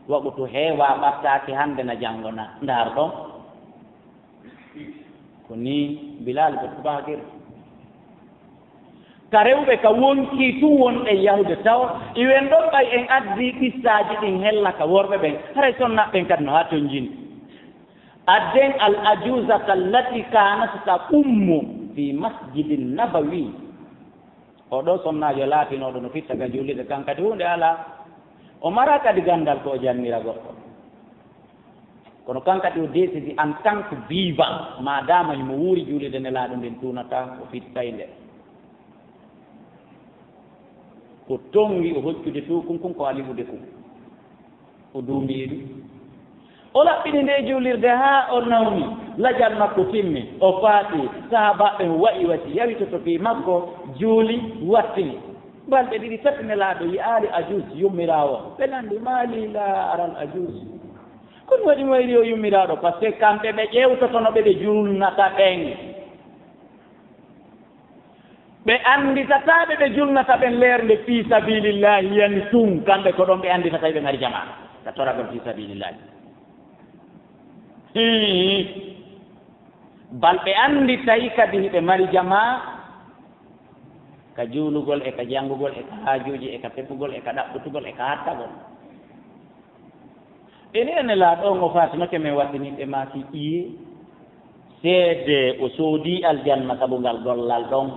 Waqutu heewaa ɓattaaki hannde na janngo na. Ndaar ɗon. Ko nii Bilaal ko tubaakir. Ka rewɓe ka wonkii tun wonɗen yahude taw, iwen ɗon ɓay en addii qissaaji ɗin hella ka worɓe ɓen. Haray sonnaaɓe ɓen kadi no haa ton jini. Adden al ajuzata allati kanat taqummu fi masjidin nabawi. Oo ɗoo sonnaajo laatinooɗo no fitta ka juulirde, kan kadi huunde alaa. O maraa kadi ganndal ko o janngiragol. Kono kan kadi o décidi en tant que vivant, maadaama himo wuuri, juulirde Nelaaɗo nden tuunataa, o fittay nde. Ko tonngi o hoccude tuukun kun, ko a liɓude kun. O duumbi e ɗum. O laɓɓini nde juulirde haa o nawni. Lajal makko timmi. O faati. Sahaabaaɓe ɓen wa'i wati yawitoto fii makko, juuli, wattini. Balɗe ɗiɗi, tati, Nelaaɗo yi'aali ajuus, yummiraawo. Ɓe lanndi, "Maa lii laa aral ajuus?" Ko ɗum waɗi mo wayri o yummiraaɗo? Parce que kamɓe ɓe ƴeewtotono ɓe, ɓe juulnata ɓen. Ɓe annditataaɓe ɓe julnata ɓen leerde fii sabiilillaahi yani tun, kamɓe ko ɗon ɓe annditata ɓe mari jamaa ka toragol fii sabiilillaahi. Hii. Bal ɓe annditay kadi hiɓe mari jamaa ka juulugol e ka janngugol e ka haajuuji e ka peɓugol e ka ɗaɓɓutugol e ka hattagol. Ene, ene Nelaaɗo on o faatinoke men waɗɗiniɓe maaki ƴiye. Seede o soodii aljanna sabu ngal gollal ɗon.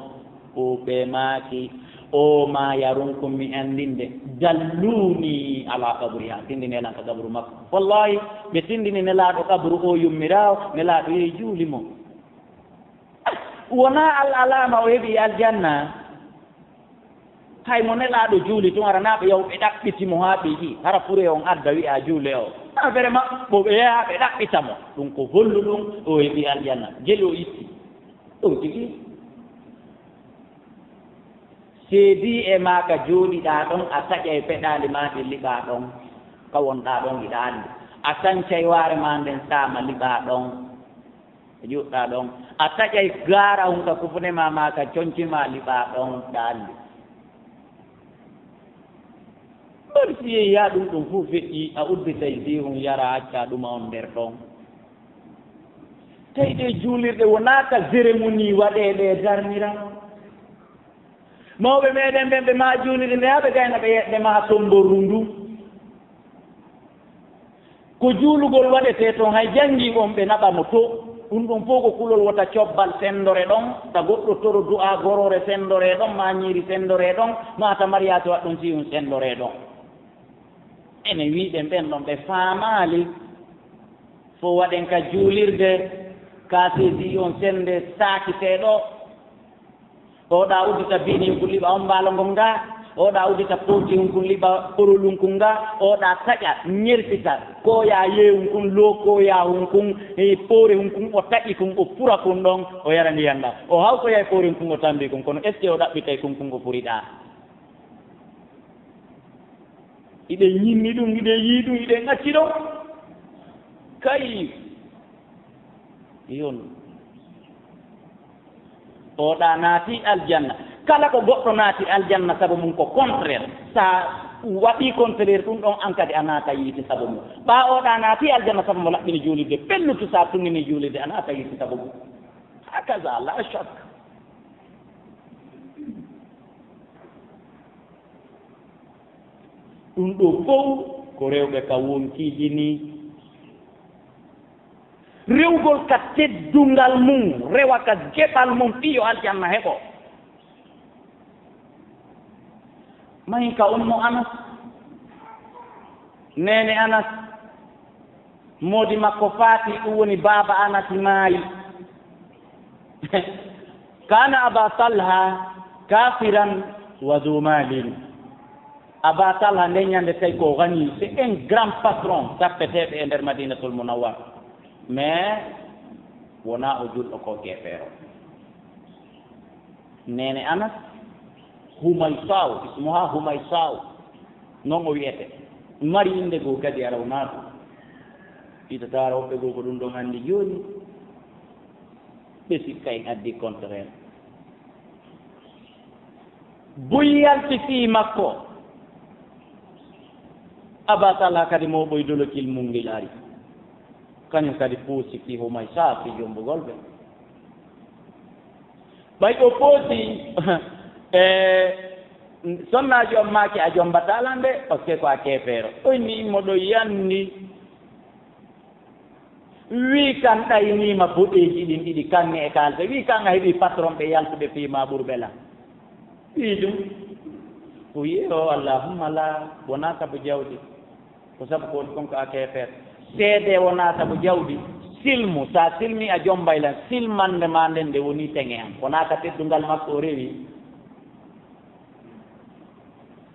Ɓe maaki, "O ma yarunkum mi anndinde, dalluni ala qabriha, tinndinee lan ka qabru makko." Wallahi, ɓe tinndini Nelaaɗo qabru o yummiraawo, Nelaaɗo yehi juuli mo. Ah, wonaa al alaama o heɓi aljanna. Hay mo Nelaaɗo juuli tun, hara naa ɓe yahu ɓe ɗaɓɓiti mo haa ɓe yi'i, hara fure on adda wi'a juule o. Affaire maɓɓe, ɓe yaha ɓe ɗaɓɓita mo. Ɗum ko hollu ɗum o heɓi aljanna. Jeli o itti. Ɗum tigi. Seedii e maa ka jooɗiɗaa ɗon, a taƴay peɗaali maa ɗin liɓaa ɗon. Ka wonɗaa ɗon hiɗa anndi. A sancay waare maa nden saama liɓaa ɗon. Juɗɗaa ɗon. A taƴay gaara hun ka kufune maa, maa ka conci maa liɓaa ɗon, ɗa anndi. Bari si yehi haa ɗum ɗum fof feƴƴi, a udditay si hun yara, accaa ɗuma on nder ɗon. Tawi ɗe juulirɗe wonaa ka cérémonie waɗee ɗe darnira. Mawɓe meɗen ɓen, ɓe maa juulirde nde haa ɓe gayna ɓe yeɗde maa somborru ndu. Ko juulugol waɗetee toon, hay janngi on ɓe naɓa mo to. Ɗum ɗon fof ko kulol wota cobbal senndore ɗon, ta goɗɗo toro du'a gorore senndore ɗon, maa ñiiri senndore ɗon, maa ta mariyaasi waɗ ɗum si ɗum senndore ɗon. Enen wiɗen ɓen ɗon ɓe faamaali. Fof waɗen ka juulirde, ka seedi on sennde saakitee ɗo. Oɗa uddita bini kun liɓa on mbaalo ngon nga. Oɗa uddita pooti hun kun liɓa porolun kun nga. Oɗa taƴa, ñerfita, koya yeewun kun, loo koya hun kun, e poore hun kun, o taƴi kun, o pura kun ɗon, o yara ndiyan ɗan. O hawtoya e poore hun kun, o tambi kun. Kono est-ce que o ɗaɓɓitay kun kun o puriɗaa? Iɗen ñinni ɗum, iɗen yii ɗum, iɗen acci ɗum. Kay, yon. Oɗa naati aljanna. Kala ko goɗɗo naati aljanna, sabu mum ko contraire. Sa waɗi contraire ɗum ɗon, an kadi a naata yiite sabu mum. Ɓa oɗa naati aljanna sabu mo laɓɓini juulirde, pellutu sa tunngini juulirde, a naata yiite sabu mum. Hakaza, la shak. Ɗum ɗo fof ko rewɓe ka wonkiiji ni. Rewgol ka teddungal mum, rewa ka geɓal mum, fii yo aljanna heɓo. Mahi ka Ummu Anas, neene Anas, moodi makko faati, ɗum woni baaba Anas maayi. Kana Aba Talha kafiran wa zu malin. Aba Talha nden ñande tawi ko gani, c'est un grand patron, tappeteeɓe e nder Madinatul Munawwar. Mais wonaa o julɗo, ko keefeero. Neene Anas, Humaysaw, ismuha Humaysaw, non o wiyete. Mari innde goo kadi, a rawnaaɗo. Itataara woɓɓe goo ko ɗum ɗon anndi jooni. Ɓe sikka en addi contraire. Buy yalti fii makko. Aba Talha kadi mo ɓoy dolokil mum ngel ari. Kañum kadi puusi fii Humaysa fii jombugol ɓe. Ɓay o poosi, e, sonnaajo on maaki a jombataa lan de, parce que ko a keefeero. O inni mo ɗo yanni. Wii kan ɗayniima boɗeeji ɗin ɗiɗi, kaŋŋe e kaalise. Wii kan a heɓii patron ɓe yaltuɓe fii maa ɓurɓe lan. Wii ɗum. O wii, o allahumma laa, wonaa sabu jawdi. Ko sabu ko woni kon ko a keefeer. Seedee wonaa sabu jawdi. Silmu, sa silmi a jombay lan. Silmande maa nden nde woni teŋe an. Wonaa ka teddungal makko o rewi.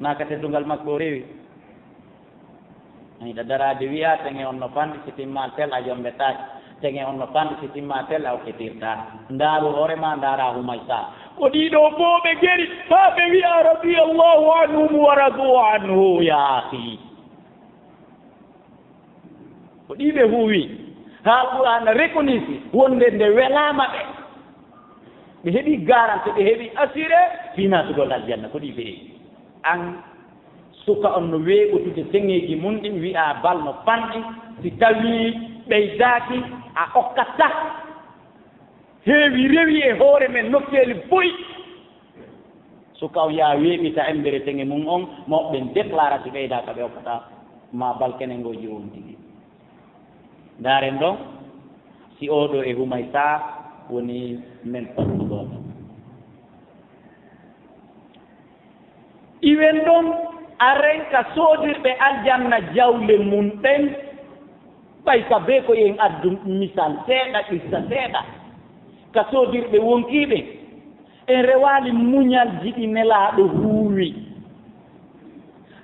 Naa ka teddungal makko o rewi. A yiɗa daraade wi'a, teŋe on no fanɗi, si timmaa tel a jombetaake. Teŋe on no fanɗi, si timmaa tel a okkitirtaa. Ndaaru hoore maa, ndaaraa Humaysa. Ko ɗii ɗoo fow ɓe geri, haa ɓe wi'a, radiyallahu anhum wa radu anhu, yaa akhi. Ko ɗii ɓe huuwi. Haa Alqur'aana reconnaître wonde nde welaama ɓe. Ɓe heɓi garanti, ɓe heɓi assuré fii naatugol aljanna. Ko ɗii ɓe heɓi. An suka on no weeɓutude teŋeeji mum ɗin, wi'a bal no fanɗi, si tawii ɓeydaaki a okkataa. Heewi rewi e hoore men nokkeeli boy. Suka on yaa weeɓita embere teŋe mum on, mo ɓen déclara si ɓeydaaka ɓe okkata ma bal kenen ngoo jiwo on tigi. Ndaaren ɗon, si oo ɗoo e Humaysa woni men fottuɗo. Iwen ɗon, aren ka soodirɓe aljanna jawle mum ɗen, ɓay ka bee ko en addu misal seeɗa, qissa seeɗa, ka soodirɓe wonkiiɓe, en rewaali muñalji ɗi Nelaaɗo huuwi.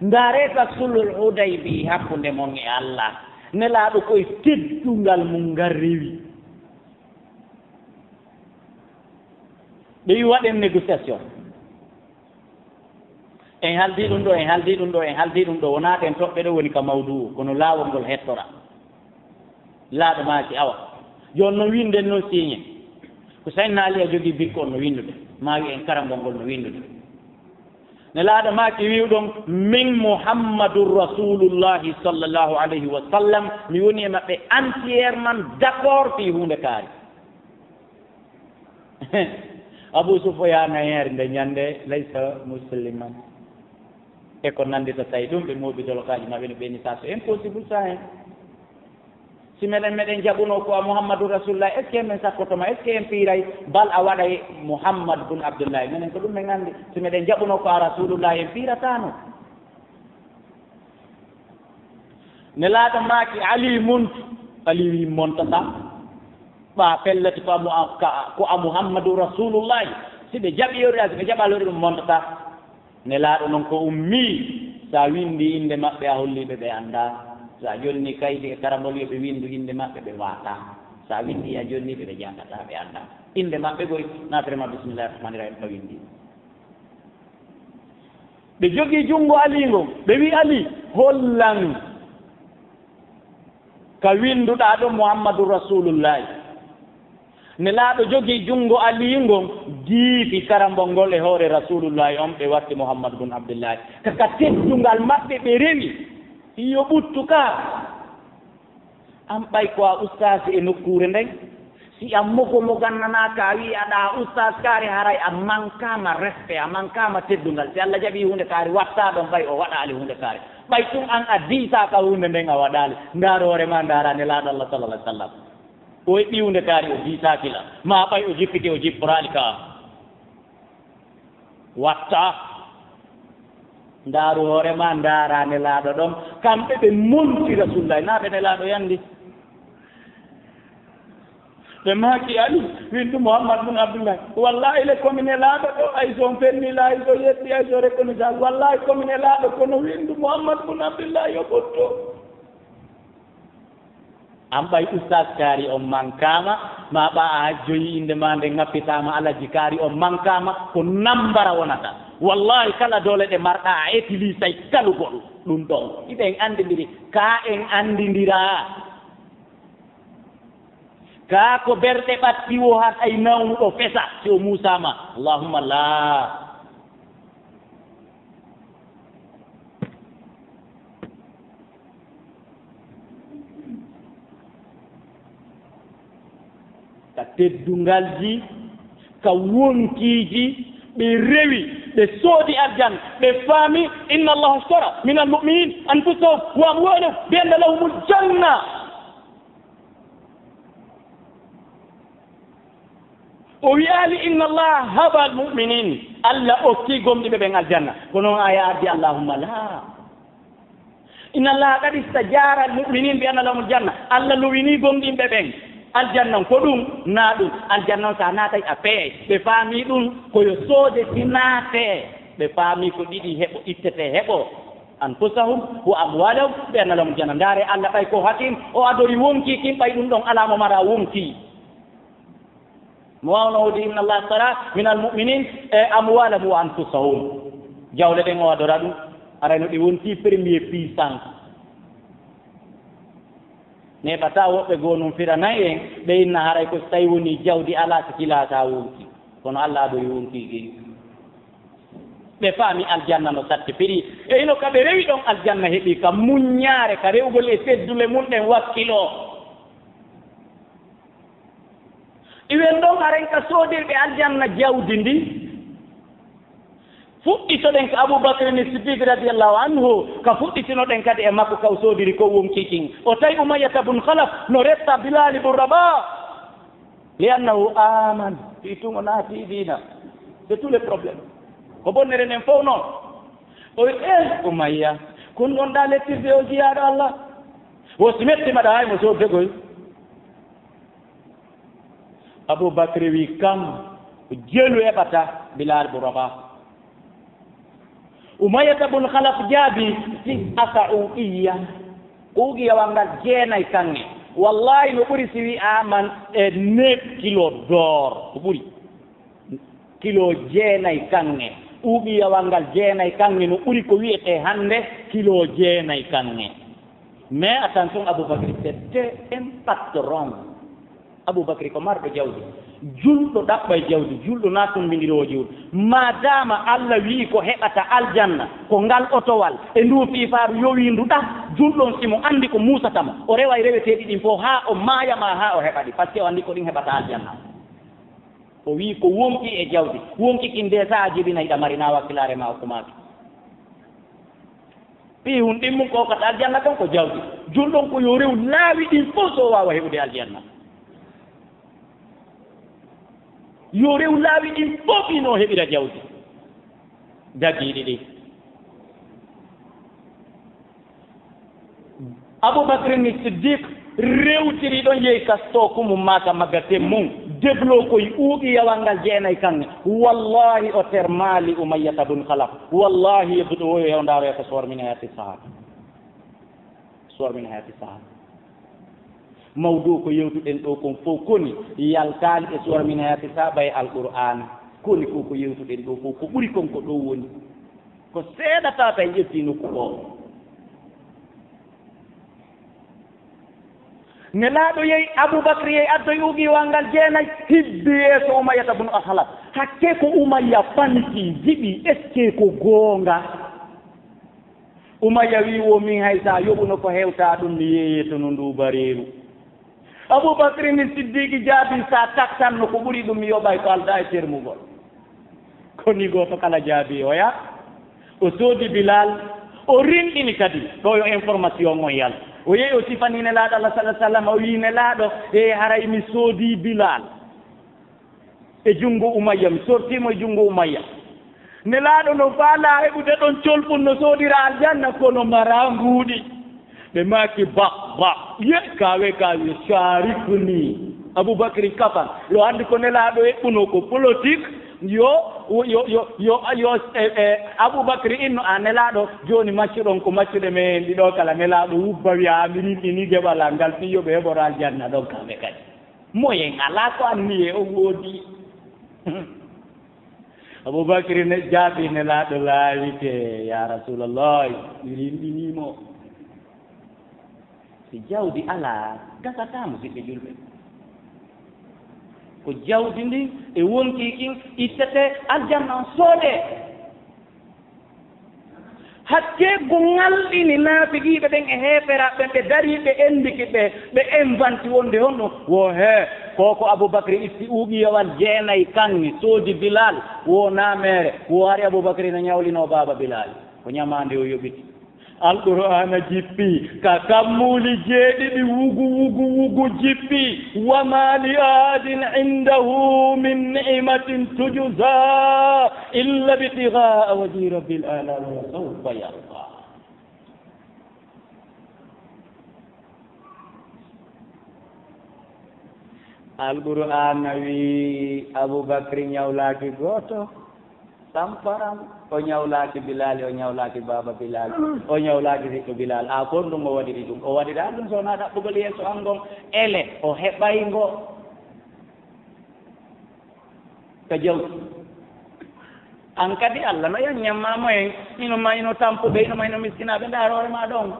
Ndaaree ka sulhul Hudaybi hakkunde mon e Allah, Nelaaɗo ko e teddungal mum ngal rewi. Ɓe wi waɗen négociation. En haaldi ɗum ɗo, en haaldi ɗum ɗo, en haaldi ɗum ɗo. Wonaa ɗen toɓɓe ɗo woni ka mawduu, kono laawol ngol hettora. Laaɗo maaki, awa. Jooni non winnden non siiñe. Ko Sayyidina Ali a jogii bikko on no winndude. Maa wi en karambol ngol no winndude. Nelaaɗo maaki wi'uɗon, min Muhammadun Rasulullahi sallallahu alayhi wa sallam, mi woni e maɓɓe entièrement d'accord fii huunde kaari. Abu Sufyaana yeeri nde ñande, laysa musliman. E ko nanndi so tawi ɗum ɓe mooɓi dolokaaji maɓɓe no ɓe ni, ça c'est impossible ça, hein. Si meɗen, meɗen jaɓuno ko a Muhammadu Rasulullah, est-ce que men sakkoto ma? Est-ce que en piiray bal a waɗay Muhammad bun Abdullahi? Menen ko ɗum men anndi. Si meɗen jaɓuno ko a Rasulullah, en piirataano. Nelaaɗo maaki, Ali muntu. Ali wi montata. Ɓa pellete ko a Mu-, ka, ko a Muhammadu Rasulullah. Si ɓe jaɓi yori, si ɓe jaɓa lori ɗum montata. Nelaaɗo non ko ummii, sa winndi innde maɓɓe a holli ɓe ɓe anndaa. Sa jonni kaydi e karambol yo ɓe winndu innde maɓɓe ɓe waataa. Sa winndi a jonni ɓe ɓe janngataa ɓe anndaa. Innde maɓɓe goy, naatire ma bismillahi rahmani rahim ka winndi. Ɓe jogii junngo Ali ngon, ɓe wi Ali, hollan ka winnduɗaa ɗo Muhammadu Rasulullahi. Nelaaɗo jogii junngo Aliyu ngon, diifi karambol ngol e hoore Rasulullahi on, ɓe watti Muhammad bun Abdullahi. Ka, ka teddungal maɓɓe ɓe rewi, yo ɓuttu ka. An ɓay ko a ustaasi e nokkuure nden, si a mogo mogannanaa ka, a wi'i aɗa ustaas kaari, haray a mankaama respect, a mankaama teddungal. Si Allah jaɓii huunde kaari, wattaa ɗon ɓay o waɗaali huunde kaari. Ɓay tun an a diisaa ka huunde nden a waɗaali. Ndaar hoore ma, ndaara Nelaaɗo Allah sallallahu alaihi wasallam. O e ɓiwnde kaari o jiitaaki la. Maa ɓay o jippiti o jipporaali ka. Watta. Ndaaru hoore ma, ndaara nelaaɗo ɗon. Kamɓe ɓe monti Rasulullahi, naa ɓe nelaaɗo yandi. Ɓe maaki Ali, windu Muhammad bun Abdullahi. Wallahi le komi nelaaɗo ɗo, ay so on fenni la, ay so yetti, ay so reconnaissance. Wallahi komi nelaaɗo kono windu Muhammad bun Abdullahi yo ɓuttu. An ɓay ustaas kaari on mankaama, maa ɓa a hajjoyi innde maa nde ŋappitaama alaji kaari on mankaama, ko nambara wonata. Wallahi kala doole ɗe marɗa a etilisay kalugol ɗum ɗon. Iɗen anndindiri, kaa en anndindiraa. Kaa ko berɗe ɓatti wo han ay nawnuɗo fesa, si o muusaama. Allahumma laa. Ka teddungalji, ka wonkiiji, ɓe rewi, ɓe soodi aljanna, ɓe faami, inna Allaha ashtara min almu'minin anfusahum wa amwalahum bi anna lahumul janna. O wi'aali, inna Allaha haba almu'minin, Allah okki gomɗiɓe ɓen aljanna. Ko non aya addi, allahumma la. Inna Allaha qad istajara almu'minin bi anna lahumul janna. Allah luwini gomɗinɓe ɓen aljanna. Ko ɗum, na ɗum. Aljanna on sa naatay a peey. Ɓe faami ɗum ko yo soode si naate. Ɓe faami ko ɗiɗi heɓo, ittete heɓo. Anfusahum wa amwalahum bi anna lahumul janna. Ndaare Allah ɓay ko hakim, o adori wonki kin ɓay ɗum ɗon alaa mo mara wonki. Mo waawno wodi, inna Allah ashtara min almu'minin, e, amwalahum wa anfusahum. Jawle ɗen o adora ɗum, arayno ɗi wonti premier puissance. Neɓata woɓɓe goo nun firanay en, ɓe inna haray ko so tawi woni jawdi alaa si kilasa wonki. Kono Allah adori wonki gey. Ɓe faami aljanna no satti firi. E ino ka ɓe rewi ɗon aljanna heɓi ka muññaare, ka rewgol e teddule mun ɗen wakkiloo. Iwen ɗon haren ka soodirɓe aljanna jawdi ndi. Fuɗɗitoɗen ka Abu Bakr ni Siddiq radiyallahu anhu, ka fuɗɗitinoɗen kadi e makko ka o soodiri ko wonki kin. O tawi Umayyata bun Khalaf no retta Bilal ibn Rabah. Li annahu aman, fii tun o naati diina. C'est tout le problème. Ko bonnere nden fow non. O wi, eh, Umayya, kun ɗon ɗa lettirde o jiyaaɗo Allah. Wo si metti maɗa hay mo soodde goy. Abu Bakri wi kam, jelu eɓata Bilal bun Rabah. Umayyata bun Khalaf jaabi, tis'ata uqiyya. Uqiyawal ngal jeenay kaŋŋe. Wallahi no ɓuri si wi'aama e neuf kilo d'or. Ko ɓuri. Kilo jeenay kaŋŋe. Uqiyawal ngal jeenay kaŋŋe no ɓuri ko wi'etee hannde kilo jeenay kaŋŋe. Mais attention, Abu Bakri, c'était un patron. Abu Bakri ko marɗo jawdi. Julɗo ɗaɓɓay jawdi, julɗo na tummbindiroowo jawdi. Maadaama Allah wi'i ko heɓata aljanna, ko ngal otowal, e ndu fiifaaru yowiindu ɗa, julɗo on si mo anndi ko muusata mo, o reway reweteeɗi ɗin fof haa o maaya maa haa o heɓa ɗi, parce que o anndi ko ɗin heɓata aljanna. O wi'i ko wonki e jawdi, wonki kin de sa a jibinay ɗa mari na wakkilaare ma o kumaaki. Fii hun ɗin mun ko kata aljanna kon ko jawdi. Julɗo on ko yo rew laawi ɗin fof so o waawa heɓude aljanna. Yo rew laawi ɗin fof ino heɓira jawdi. Dagiiɗi ɗin. Abu Bakr ni Siddiq rewtiri ɗon yehi kasto kumu maka magasin mun. Deblo koy uqiyawal ngal jeenay kan. Wallahi o termali Umayyata bun Khalaf. Wallahi, yedduɗo woyo hewndaaroya ko suwar min hayati sahaba. Suwar min hayati sahaba. Mawdu ko yewtuɗen ɗo kon fof koni yaltaali e suwar min hayati sahaba e Alqur'aana. Koni ko ko yewtuɗen ɗo fof ko ɓuri kon ko ɗo woni. Ko seeɗa tata en ƴetti nokku ɗo. Nelaaɗo yehi, Abubakar yehi, addoyi uqiyawal ngal jeenay, hibbi yeeso Umayyata bun Khalaf. Hakke ko Umayya faniti, jiɓi, est-ce que ko goonga? Umayya wi, wo min hay sa yoɓuno ko hewta ɗum, mi yeeye to no ndu bareeru. Abubakar ni Siddiqi jaabi, sa takkanno ko ɓuri ɗum, mi yoɓay ko alda e termugol. Ko ni gooto kala jaabi oya. O soodi Bilal, o rinɗini kadi, ɗo yo information on yal. O yehi o sifani Nelaaɗo Allah sallallahu alaihi wasallam, o wiyi, "Nelaaɗo, e haray mi soodi Bilal e junngo Umayya, mi sortii mo e junngo Umayya." Nelaaɗo no faalaa heɓude ɗon colɓun no soodira aljanna, kono maraa mbuuɗi. Ɓe maaki, "Ba, ba, ye, kaawe, kaawe, sharikni." Abubakri kafan, yo anndi ko Nelaaɗo eɓɓunoo ko politique, yo, yo, yo, yo, yo, e, e, Abubakri inno, "A Nelaaɗo, jooni maccuɗon ko maccuɗe men ɗiɗo kala." Nelaaɗo wubba wiya, "A mi rinɗini geɓal an ngal, fii yo ɓe heɓoro aljanna ɗon kamɓe kadi." Moyen alaa ko anniyee on woodi. Abubakri ne jaabii Nelaaɗo laawike, "Ya Rasulallah, mi rinɗinii mo." Si jawdi alaa, gasataa, musidɓe julɓe. Ko jawdi ndin e wonkii kin ittete, aljanna on soodee. Hakkee ko ŋalɗini naafiqiiɓe ɓen e heeferaaɓe ɓen, ɓe darii, ɓe enndiki, ɓe, ɓe invanti wonde honno, wo hee, ko ko Abubakri itti uugiyowal jeenay kaŋŋe, soodi Bilal, wo naameere, wo hari Abubakri no ñawlinoo baaba Bilal, ko ñamaande o yoɓiti. Alqur'aana jippi ka kammuuli jeeɗiɗi, wugu, wugu, wugu jippi. "Wa ma li ahadin indahu min ni'matin tujza illa ibtigha'a wajhi rabbil a'la wa la sawfa yarda." Alqur'aana wi Abubakri ñawlaaki gooto. Samparam, o ñawlaaki Bilaali, o ñawlaaki baaba Bilaali, o ñawlaaki siɗɗo Bilaali. A kon ɗum o waɗiri ɗum. O waɗira ɗum so wonaa ɗaɓɓugol yeeso an ngon. Ele, o heɓay ngo. Ka jawdi. An kadi Alla no yan ñamma mo en. Hino ma hino tampuɓe, hino ma hino miskinaaɓe. Ndaar hoore ma ɗon.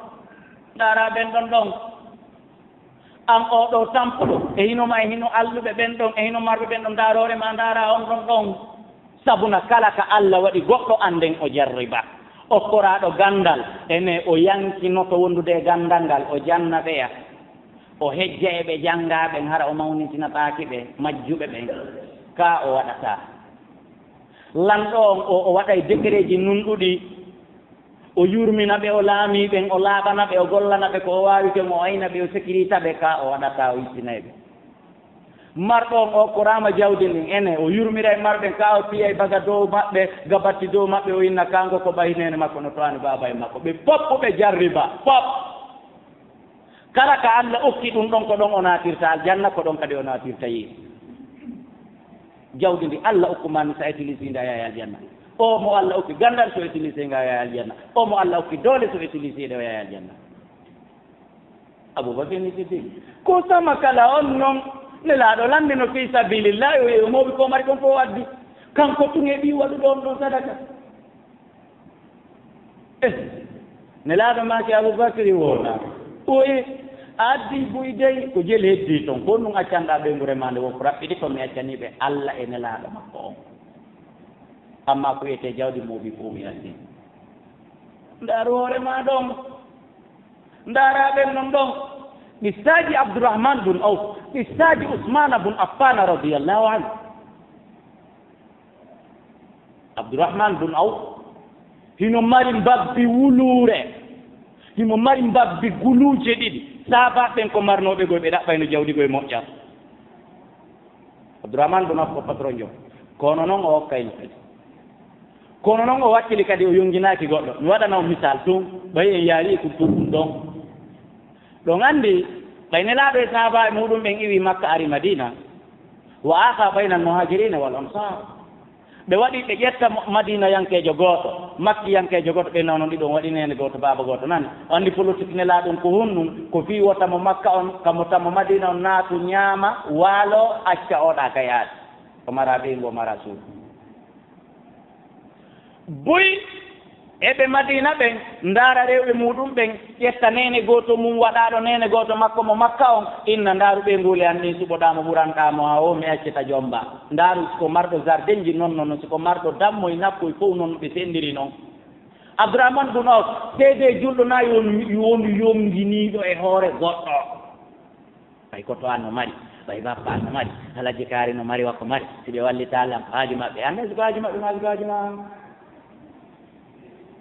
Ndaara ɓen ɗon ɗon. An oo ɗoo tampuɗo, e hino ma, e hino alluɓe ɓen ɗon, e hino marɓe ɓen ɗon, ndaar hoore ma, ndaara on ɗon ɗon. Sabuna kala ka Alla waɗi goɗɗo, an nden o jarriba. Okkoraaɗo ganndal, ene o yankinoto wondude e ganndal ngal, o janna ɓeya. O hejja e ɓe janngaa ɓen, hara o mawnitinataake ɓe, majjuɓe ɓen. Ka o waɗataa. Lanɗo on, o, o waɗay dekereeji nunɗuɗi. O yurmina ɓe, o laamii ɓen, o laaɓana ɓe, o gollana ɓe ko o waawi ɓe, mo o ayna ɓe, o sekirita ɓe, ka o waɗataa, o yittinay ɓe. Marɗo on, o okkoraama jawdi ndin, ene, o yurmiray marɓe, ka o piyay baga dow maɓɓe, ga batti dow maɓɓe, o inna kanko ko ɓay neene makko no to'ani baaba e makko. Ɓe pop ɓe jarriba, pop. Kala ka Alla okki ɗum ɗon, ko ɗon o naatirta aljanna, ko ɗon kadi o naatirta yeeso. Jawdi ndi Alla okku ma, ni sa utilisii nde a yahay aljanna. O mo Alla okki ganndal, so utilisii nde a yahay aljanna. O mo Alla okki doole, so utilisii nde o yahay aljanna. Abubakar ni Siddiq. Ko sama kala on non, Nelaaɗo lanndino fii sabilillahi, o yehi o mooɓi ko mari kon fof o addi. Kanko tun e ɓii waɗuɗo on ɗon sadaka. Eh, Nelaaɗo maaki Abubakri wona. Oye, a addi buy dey, ko jeli heddii ton. Ko ɗum accanɗaa ɓeyngu remaande woo ko raɓɓiɗi, ko mi accanii ɓe Alla e Nelaaɗo makko on. Amma ko wiyetee jawdi mooɓi fof mi addi. Ndaaru hoore maa ɗon. Ndaaraa ɓen non ɗon. Qissaaji Abdurrahman bun Awf, qissaaji Usmaana bun Affaana radiyallahu anhu. Abdurrahman bun Awf, hino mari mbabbi wuluure, himo mari mbabbi guluuje ɗiɗi. Saabaaɓe ɓen ko marnooɓe goy, ɓe ɗaɓɓayno jawdi goy moƴƴa. Abdurrahman bun Awf ko patron jo. Kono non o hokkayno kadi. Kono non o wakkili kadi, o yonginaaki goɗɗo. Mi waɗana on misal tun, ɓay en yaari e kultur ɗum ɗon. Ɗon anndi, ɓay Nelaaɗo e sahaabaaɓe muuɗum ɓen iwi Makka ari Madiina, wa aaqa bayna al-muhaajiriina wal ansaar. Ɓe waɗi ɓe ƴetta mo-, Madiinayankeejo gooto, Makkiyankeejo gooto, ɓe nawnon ɗiɗo, on waɗi neene gooto, baaba gooto nani. O anndi politique Nelaaɗo on ko honɗum, ko fii wota mo Makka on, ka mo tamo Madiina on naatu, ñaama, waalo, acca oɗa ka yaade. O mara ɓeyngu, o mara suudu. Buy e ɓe Madiina ɓen, ndaara rewɓe muuɗum ɓen, ƴetta neene gooto mum waɗaaɗo neene gooto makko mo Makka on, inna, "Ndaaru ɓeynguuli an ɗin, suɓoɗaa mo ɓuranɗaa mo, haa o mi accita jomba." Ndaaru, si ko marɗo jardinji non, non, si ko marɗo dammoy nakkoy fow non, ɓe senndiri non. Abdurrahman bun Awf, seedee julɗo na yo, yo, yonginiiɗo e hoore goɗɗo. Ɓay koto an no mari, ɓay bappa an no mari, Alhaji Kaari no mari, wakko mari. Si ɓe wallitaali lan, ko haaju maɓɓe. Annday si ko haaju maɓɓe, maa si ko haaju maa.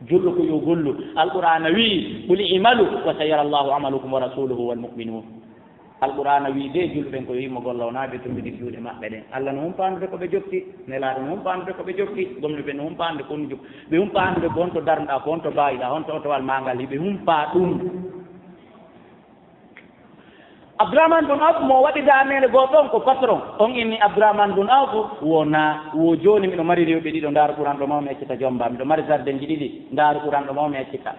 Julɗo ko yo gollu. Alqur'aana wi'i, "Qul i'malu wa sayara Allahu amalakum wa rasuluhu wal mu'minun." Alqur'aana wi'i de julɓe ɓen ko yo yimɓe golla, wonaa ɓe tumbiti juuɗe maɓɓe ɗen. Allah no humpaande ko ɓe jokki, Nelaaɗo no humpaande ko ɓe jokki, gomnuɓe no humpaande ko on jokki. Ɓe humpaande ko honto darnɗaa, ko honto baayiɗaa, honto otowal maa ngal, hiɓe humpaa ɗum. Abdourahmane bun Awf mo waɗi daanele goo ɗon ko patron. On inni Abdourahmane bun Awf, wona, wo jooni miɗo mari rewɓe ɗiɗo, ndaaru ɓuranɗo mawmi accita jomba. Miɗo mari sardenji ɗiɗi, ndaaru ɓuranɗo mawmi accita.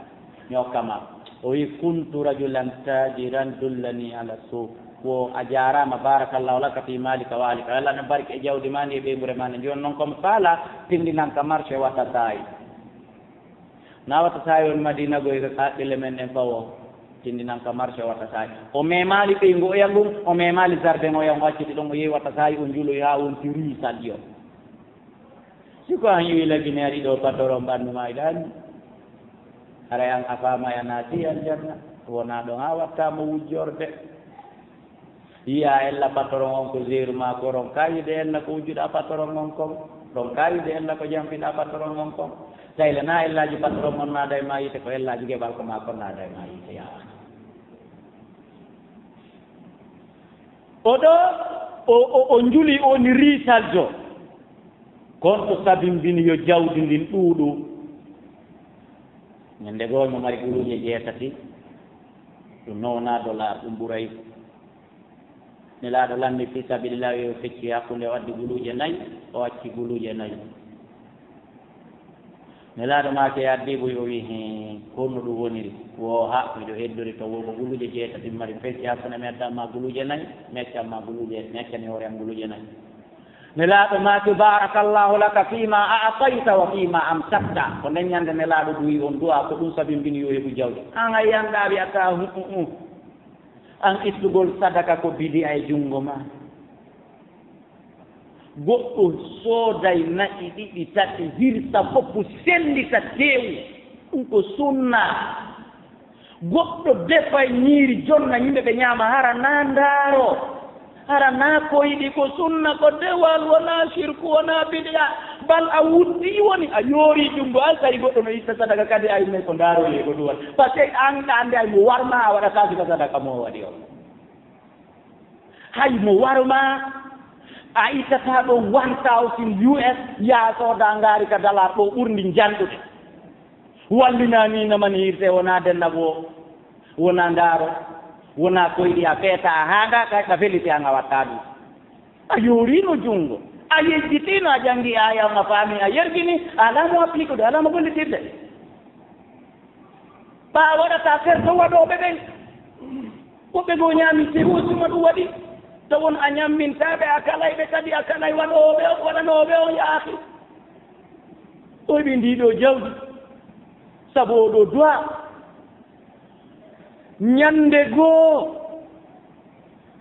Mi hokka ma. O wi, "Kuntu rajulan tajiran dullani ala suq." Wo a jaaraama, barakallahu laka fi malika wa alika. Yo Allah no barke e jawdi maa ndi e ɓeynguure maa nde. Jooni noon ko mi faala, tindinan ka marché wata saayi. Na wata saayi on Madina goy ka kaɓɓille men ɗen fawo. Tindinan ka marché wata saayi. O memaali ɓeyngu oya ngun, o memaali jardin oya ngu acciti ɗon, o yehi wata saayi, o njuloyi haa wonti ruisal yo. Si ko an yiwi lagine ari ɗo patron ɓanndu ma iɗa anndi. Haray an a faama a naati aljanna. Wona ɗon haa watta mo wujjorde. Yiya ella patron on ko jeeru ma ko ron kayide ella ko wujjuɗa patron on kon. Ron kayide ella ko jampiɗa patron on kon. Tayle na ellaji patron on naada e ma yite ko ellaji geɓal ko ma kon naada e ma yite yaa. Oɗo o, o, o njuli on riisaljo. Kon to sabimbini yo jawdi ndin ɗuuɗu. Ñande goo mo mari guluuje jeetati. Ɗum noon wonaa dollar, ɗum ɓuray. Nelaaɗo lanni fi sabilillahi, o fecci hakkunde, o addi guluuje nayi, o acci guluuje nayi. Nelaaɗo maaki, addi buy, o wi, "Hee, ko honno ɗum woniri?" Wo, "Ha, miɗo heddori to wo ko guluuje jeetati mari, fecci hakkunde, mi addan ma guluuje nayi, mi accan ma guluuje, mi accani hoore am guluuje nayi." Nelaaɗo maaki, "Barakallahu laka fima a'tayta wa fima amsakta." Ko nden ñande Nelaaɗo duwi on du'a, ko ɗum sabimbini yo heɓu jawdi. An a yiyan ɗaaɓi a kaa, hu, hu, hu. An ittugol sadaka ko bidi'a e junngo ma. Goɗɗo sooday na'i ɗiɗi, tati, hirsa fof, senndita teewu. Ɗum ko sunna. Goɗɗo defay ñiiri jonna yimɓe ɓe ñaama, hara na ndaaro. Hara na koyɗi, ko sunna, ko dewal, wona sirku, wona bid'a. Bal a wuddi woni, a yoori junngo, an tawi goɗɗo no itta sadaka kadi, ay, mais ko ndaaro ye ko duwal. Parce que an ɗa anndi ay mo warma a waɗata sika sadaka mo waɗi o. Hay mo warma a ittata ɗo one thousand U S, yaa sooda ngaari ka dala ɗo ɓurndi njanɗude. Wallina ni namani hirte, wona dennabo, wona ndaaro, wona koyɗi a feeta a haanga, ka, ka feliti an a watta ɗum. A yoorino junngo, a yejjitino, a janngi aya on, a faami, a yergini, a alaa mo appliqude, a alaa mo gollitirde. Ɓaa waɗata ferto waɗooɓe ɓen. Woɓɓe goo ñaami tewu suma ɗum waɗi. Tawon a ñammintaa ɓe, a kalay ɓe kadi, a kalay waɗooɓe on, waɗanooɓe on, yaa akhi. Oy ɓe ndii ɗoo jawdi. Sabu oo ɗoo du'a. Ñande goo,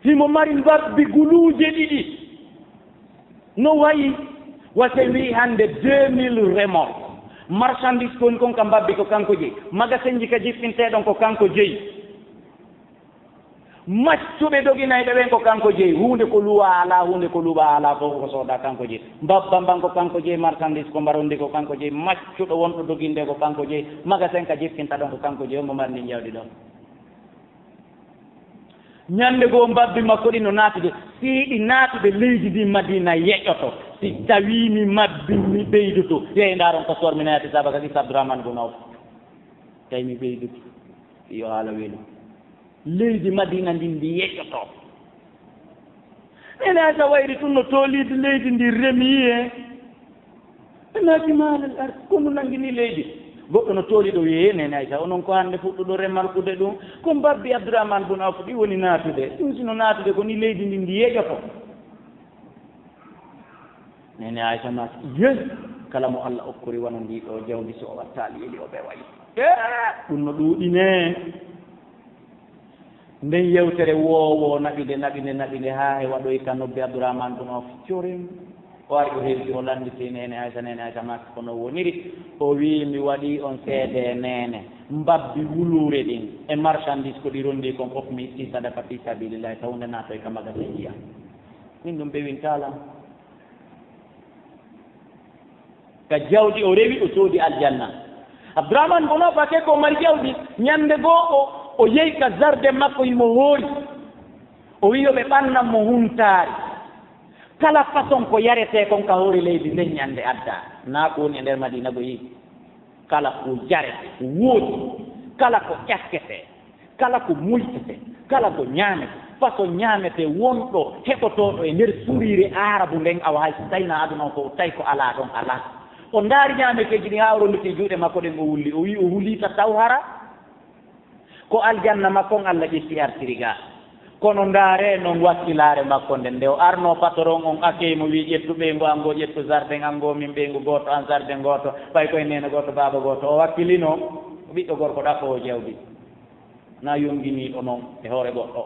himo mari mbabbi guluuje ɗiɗi. No wayi, wa so en wii hannde deux mille remorque. Marchandise kon, kon ka mbabbi ko kanko jeyi. Magasinji ka jippintee ɗon ko kanko jeyi. Maccuɓe doginayɓe ɓen ko kanko jeyi. Huunde ko luwa alaa, huunde ko luɓa alaa, fof ko sooda kanko jeyi. Mbabba mban ko kanko jeyi, marchandise ko mbarondi ko kanko jeyi. Maccuɗo wonɗo doginde ko kanko jeyi. Magasin ka jippinta ɗon ko kanko jeyi. Omo mari ndin jawdi ɗon. Ñande goo mbabbi makko ɗin no naatude, si ɗi naatude leydi ndin Madina yeƴoto. Si tawii mi mabbi mi ɓeydoto, yehi ndaaron ka soor mi nayati saba ka qissa Abdourahmane bun Awf. Tawi mi ɓeydoto, yo haala welu. Leydi Madina ndin ndi yeƴoto. Ene asa wayri tun no tooliide leydi ndi remi e. Ɓe maaki maalal ar, ko ndu nanngini leydi. Goɗɗo no tooli ɗo wi'ee, Neene Aysa, onon ko hannde fuɗɗuɗo remarkude ɗum? Ko mbabbi Abdourahmane bun Awf ɗi woni naatude. Ɗum si no naatude ko ni leydi ndi ndi yeƴoto. Neene Aysa maaki, yeh, kala mo Allah okkori wano ndi ɗo jawdi, so o wattaali eli o ɓe wayi. Ee, ɗum no ɗuuɗi ne. Nden yewtere woowo naɓi nde, naɓi nde, naɓi nde, haa he waɗoyi ka nobbi Abdourahmane bun Awf. Corin. O ari, o hewti, o lannditi Neene Aysa, Neene Aysa maaki ko no woniri. O wi'i, mi waɗi on seede, Neene. Mbabbi wuluure ɗin e marchandise ko ɗi rondi kon fof mi itti sadaka fi sabilillahi, taw nde naatoy ka magasin jiya. Min ɗum ɓewintaa lan. Ka jawdi o rewi, o soodi aljanna. Abdourahmane Bono Bake ko mari jawdi, ñande goo o, o yehi ka jardin makko, himo hoori. O wi'i yo ɓe ɓannan mo huntaari. Kala façon ko yaretee kon ka hoore leydi nden ñande addaa. Naa ko woni e nder Madina go yi'i. Kala ko jarete, ko woodi. Kala ko ƴakkete, kala ko muytete, kala ko ñaamete. Façon ñaamete wonɗo heɓotooɗo e nder suriire Aarabu nden, awa hay so tawi na aduna on fof, tawi ko alaa ɗon alaa. O ndaari ñaameteeji ɗin haa o ronditi juuɗe makko ɗen, o wulli. O wi'i o hulii ta taw hara ko aljanna makko on Alla ƴetti artiri ga. Kono ndaaree non wakkilaare makko nden. Nde o arnoo patron on akey mo wi'i, "Ƴettu ɓeyngu an ngoo, ƴettu jardin an ngoo, min ɓeyngu gooto, an jardin gooto, ɓay koye neene gooto, baaba gooto." O wakkilinoo, o ɓiɗɗo gorko ɗaɓɓoowo jawdi. Na yonnginiiɗo non e hoore goɗɗo.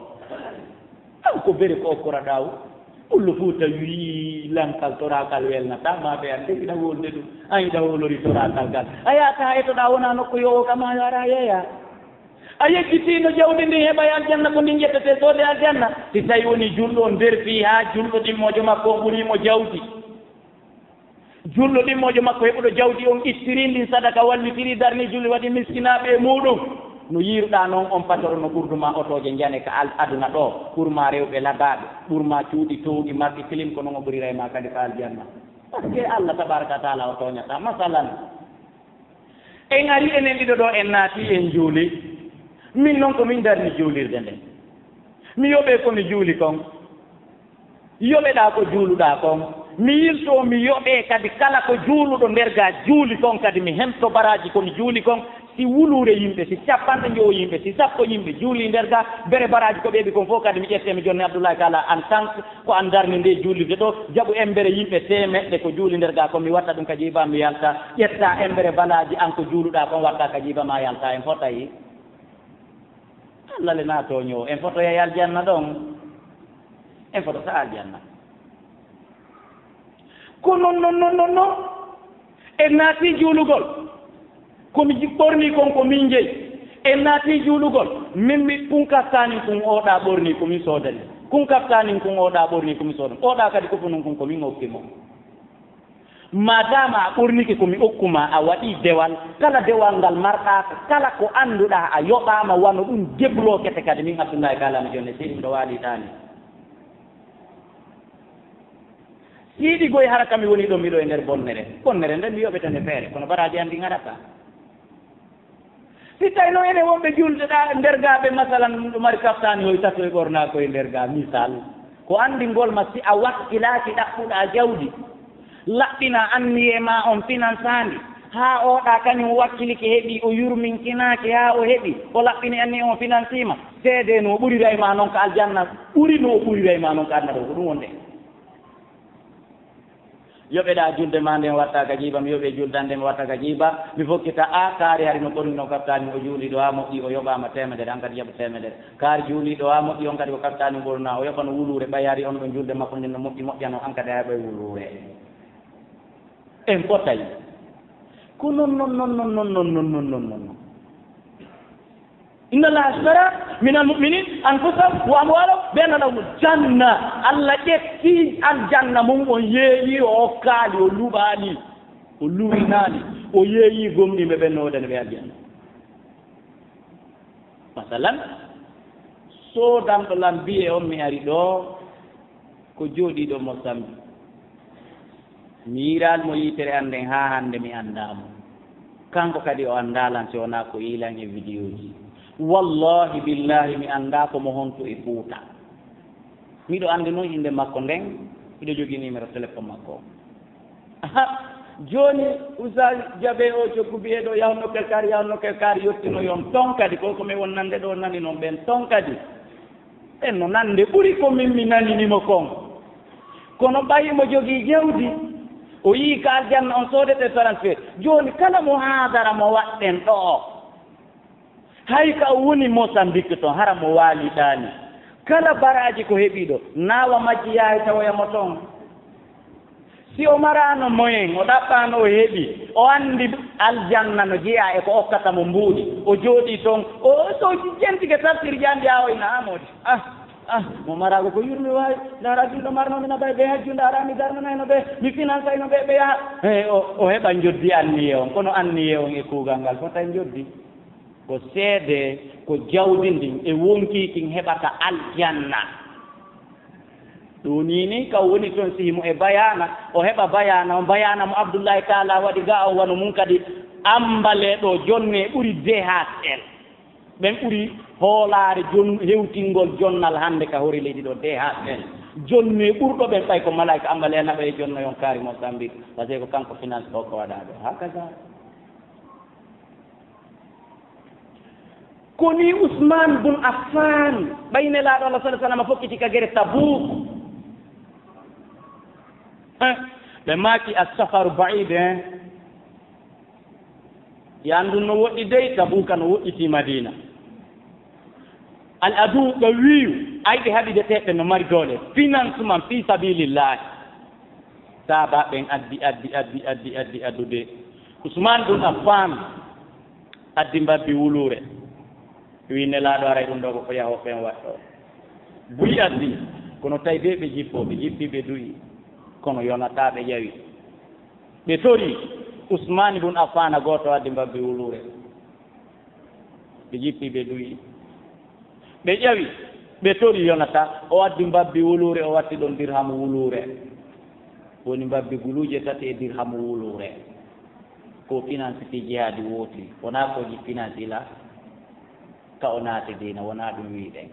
Kanko bere ko okkora ɗaawu. Pullo Fuuta wii, "Lankal toraakal welnataa, maa ɓe an de hiɗa wolde ɗum. An hiɗa hoolori toraakal ngal. A yaata etoɗaa wonaa nokku yo o kama yo ara yeeya." A yejjitiino jawdi ndin heɓay aljanna, ko ndin ƴettete soode aljanna. Si tawi woni julɗo on nder fii haa julɗo ɗimmoojo makko on ɓurii mo jawdi. Julɗo ɗimmoojo makko heɓuɗo jawdi on ittiri ndin sadaka, wallitiri, darni julli, waɗi miskinaaɓe e muuɗum. No yiiruɗaa non on patoro no ɓurdu ma otooje njane ka al-, aduna ɗoo, ɓur ma rewɓe labaaɓe, ɓur ma cuuɗi toowɗi marɗi kilim, ko non o ɓurira e ma kadi ka aljanna. Parce que Allah tabaraka wa taala o tooñataa. Masalan, en ari enen ɗiɗo ɗoo, en naati en juuli. Min non ko min darni juulirde nden. Mi yoɓee ko mi juuli kon. Yoɓeɗaa ko juuluɗaa kon. Mi yiltoo mi yoɓee kadi kala ko juuluɗo nder gaa juuli kon, kadi mi hento baraaji ko mi juuli kon. Si wuluure yimɓe, si capanɗe njowo yimɓe, si sappo yimɓe juuli nder gaa, bere baraaji ko ɓeeɓi kon fof kadi mi ƴettee mi jonni Abdoulaye Kala en tant que ko an darni nde juulirde ɗoo, jaɓu embere yimɓe teemeɗɗe ko juuli nder gaa kon, mi watta ɗum ka jiiba mi yalta, ƴetta embere balaaji an ko juuluɗaa kon watta ka jiiba ma yalta, en fotay? Allah le na tooñoo, en fotoyay aljanna ɗon? En fotata aljanna. Ko non, non, non, non, non. En naati juulugol. Ko mi ji-, ɓorni kon ko min jeyi. En naati juulugol. Min mi, kun kaftaani kun oɗa ɓorni ko min soodani. Kun kaftaani kun oɗa ɓorni ko min soodani. Oɗa kadi ko funun kun ko min okki mo. Maadaama a ɓornike ko mi okku ma, a waɗii dewal, kala dewal ngal marɗaa, kala ko annduɗaa a yoɓaama, wano ɗum deblokete kadi. Min Abdullahi Kala mi jonne, seydi miɗo waali taani. Siidi goy hara kam mi woni ɗo, miɗo e nder bonnere. Bonnere nden mi yoɓete nde feere, kono baraaji an ɗi ngaɗata. Si tawi noon enen wonɓe juulde ɗa nder gaaɓe, masalan, ɗum mari kaftaani hoy tato e ɓornaa koye nder gaa, misal, ko anndingol ma si a wakkilaaki ɗaɓɓuɗaa jawdi, laɓɓinaa anniyee ma on finansaandi, haa oɗa kañum wakkilike heɓi, o yurminkinaaki haa o heɓi, o laɓɓini anniyee on finansiima, seedee no o ɓuriray ma noon ka aljanna, ɓuri no o ɓuriray ma noon ka aduna ɗo, ko ɗum wonde. Yoɓeɗaa julde maa nden watta ka jiiba, mi yoɓee juldannde mi watta ka jiiba, mi fokkita a kaari hari no ɓornino kaftaani, o juuliiɗo haa moƴƴi, o yoɓaama teemedere, an kadi jaɓu teemedere. Kaari juuliiɗo haa moƴƴi, on kadi ko kaftaani ɓornaa, o yoɓano wuluure, ɓay hari on ɗon julde makko nden no moƴƴi, moƴƴano, an kadi a heɓay wuluure. En potay. Ko non, non, non, non, non, non, non, non, non, non. Inna Allaha ashtara minal mu'minina anfusahum wa amwalahum bi anna lahumul janna. Allah ƴetti aljanna mum on, yeeyi, o okkaali, o luɓaali, o luwinaali, o yeeyi gomɗinɓe ɓen no woodani ɓe aljanna. Masalan, soodanɗo lan biye on mi ari ɗoo, ko jooɗiiɗo Mozambique. Mi yiiraali mo yitere an nden haa hannde mi anndaa mo. Kanko kadi o anndaa lan si wonaa ko yiilan e vidéo ji. Wallahi billahi mi anndaa ko mo honto e Fuuta. Miɗo anndi noon innde makko nden, miɗo jogii numéro téléphone makko. Aha, jooni Oustaz jaɓee o coggu biyeɗo yahunno kelkaari, yahunno kelkaari yottino yon ton kadi, ko ko mi wonnande ɗo nani noon ɓen ton kadi. En no nande ɓuri ko min mi nanini mo kon. Kono ɓay mo jogii jawdi, o yii ka aljanna on soodete transfert. Jooni kala mo haadara mo waɗɗen ɗo o, hay ka o woni Mozambique ton, hara mo waali ɗaani. Kala baraaji ko heɓiiɗo, naawa majji yahay tawoya mo ton. Si o maraano moyen, o ɗaɓɓaano, o heɓi, o anndi aljanna no jeyaa e ko okkata mo mbuuɗi. O jooɗii ton, o, so jentike tafsir jandi a o ina amoodi. Ah. Ah, mo maraago ko yurmi waawi. Ndaara julɗo marnoomi na ɓay ɓe hajju, ndaara mi darnanayno ɓe, mi finansayno ɓe, ɓe yaha. Hey, o, o heɓa njoddi anniye on, kono anniye on e kuugal ngal fota njoddi. Ko seede, ko jawdi ndin e wonkii kin heɓata aljanna. Ɗum nii nii, ka woni toon si himo e bayaana, o heɓa bayaana, on bayaana mo Abdullahi Taala waɗi ga on, wano mun kadi ambalee ɗo, jonnee ɓuri D H L. Ɓen ɓuri hoolaare jon-, hewtingol jonnal hannde ka hoore leydi ɗo, D H L. Jonnee ɓurɗo ɓen, ɓay ko malaa'ika, ambalee naɓa e jonnoyon kaari Mozambique, parce que ko kanko finance o ko waɗaa ɗo. Hakaza. Ko nii Usmaan bun Affaan, ɓay Nelaaɗo Allah sallallahu alaihi wasallam fokkiti ka gere Tabuuk. Eh, ɓe maaki, "As-safaru ba'iid, eh." Yaan ɗum no woɗɗi dey, Tabuuka no woɗɗitii Madiina. Al adu ɓe wiyu, ayɓe haɓideteeɓe no mari doole. Financement fi sabilillahi. Saaba ɓen addi, addi, addi, addi, addi addude. Usmaan bun Affaan addi mbabbi wuluure. Wi Nelaaɗo aray ɗum ɗo ko ko yahooɓe ɓen waɗɗo. Buy addi, kono tawi de ɓe jippoo, ɓe jippi ɓe du'i. Kono yonataa ɓe ƴawi. Ɓe tori, Usmaan bun Affaan gooto addi mbabbi wuluure. Ɓe jippi ɓe du'i. Ɓe ƴawi, ɓe tori yonataa, o addi mbabbi wuluure, o watti ɗon dirhamu wuluure. Woni mbabbi guluuje tati e dirhamu wuluure. Ko finance fi jihaadi wooti, wonaa ko ji finance ila ka o naati diina, wonaa ɗum wi'uɗen.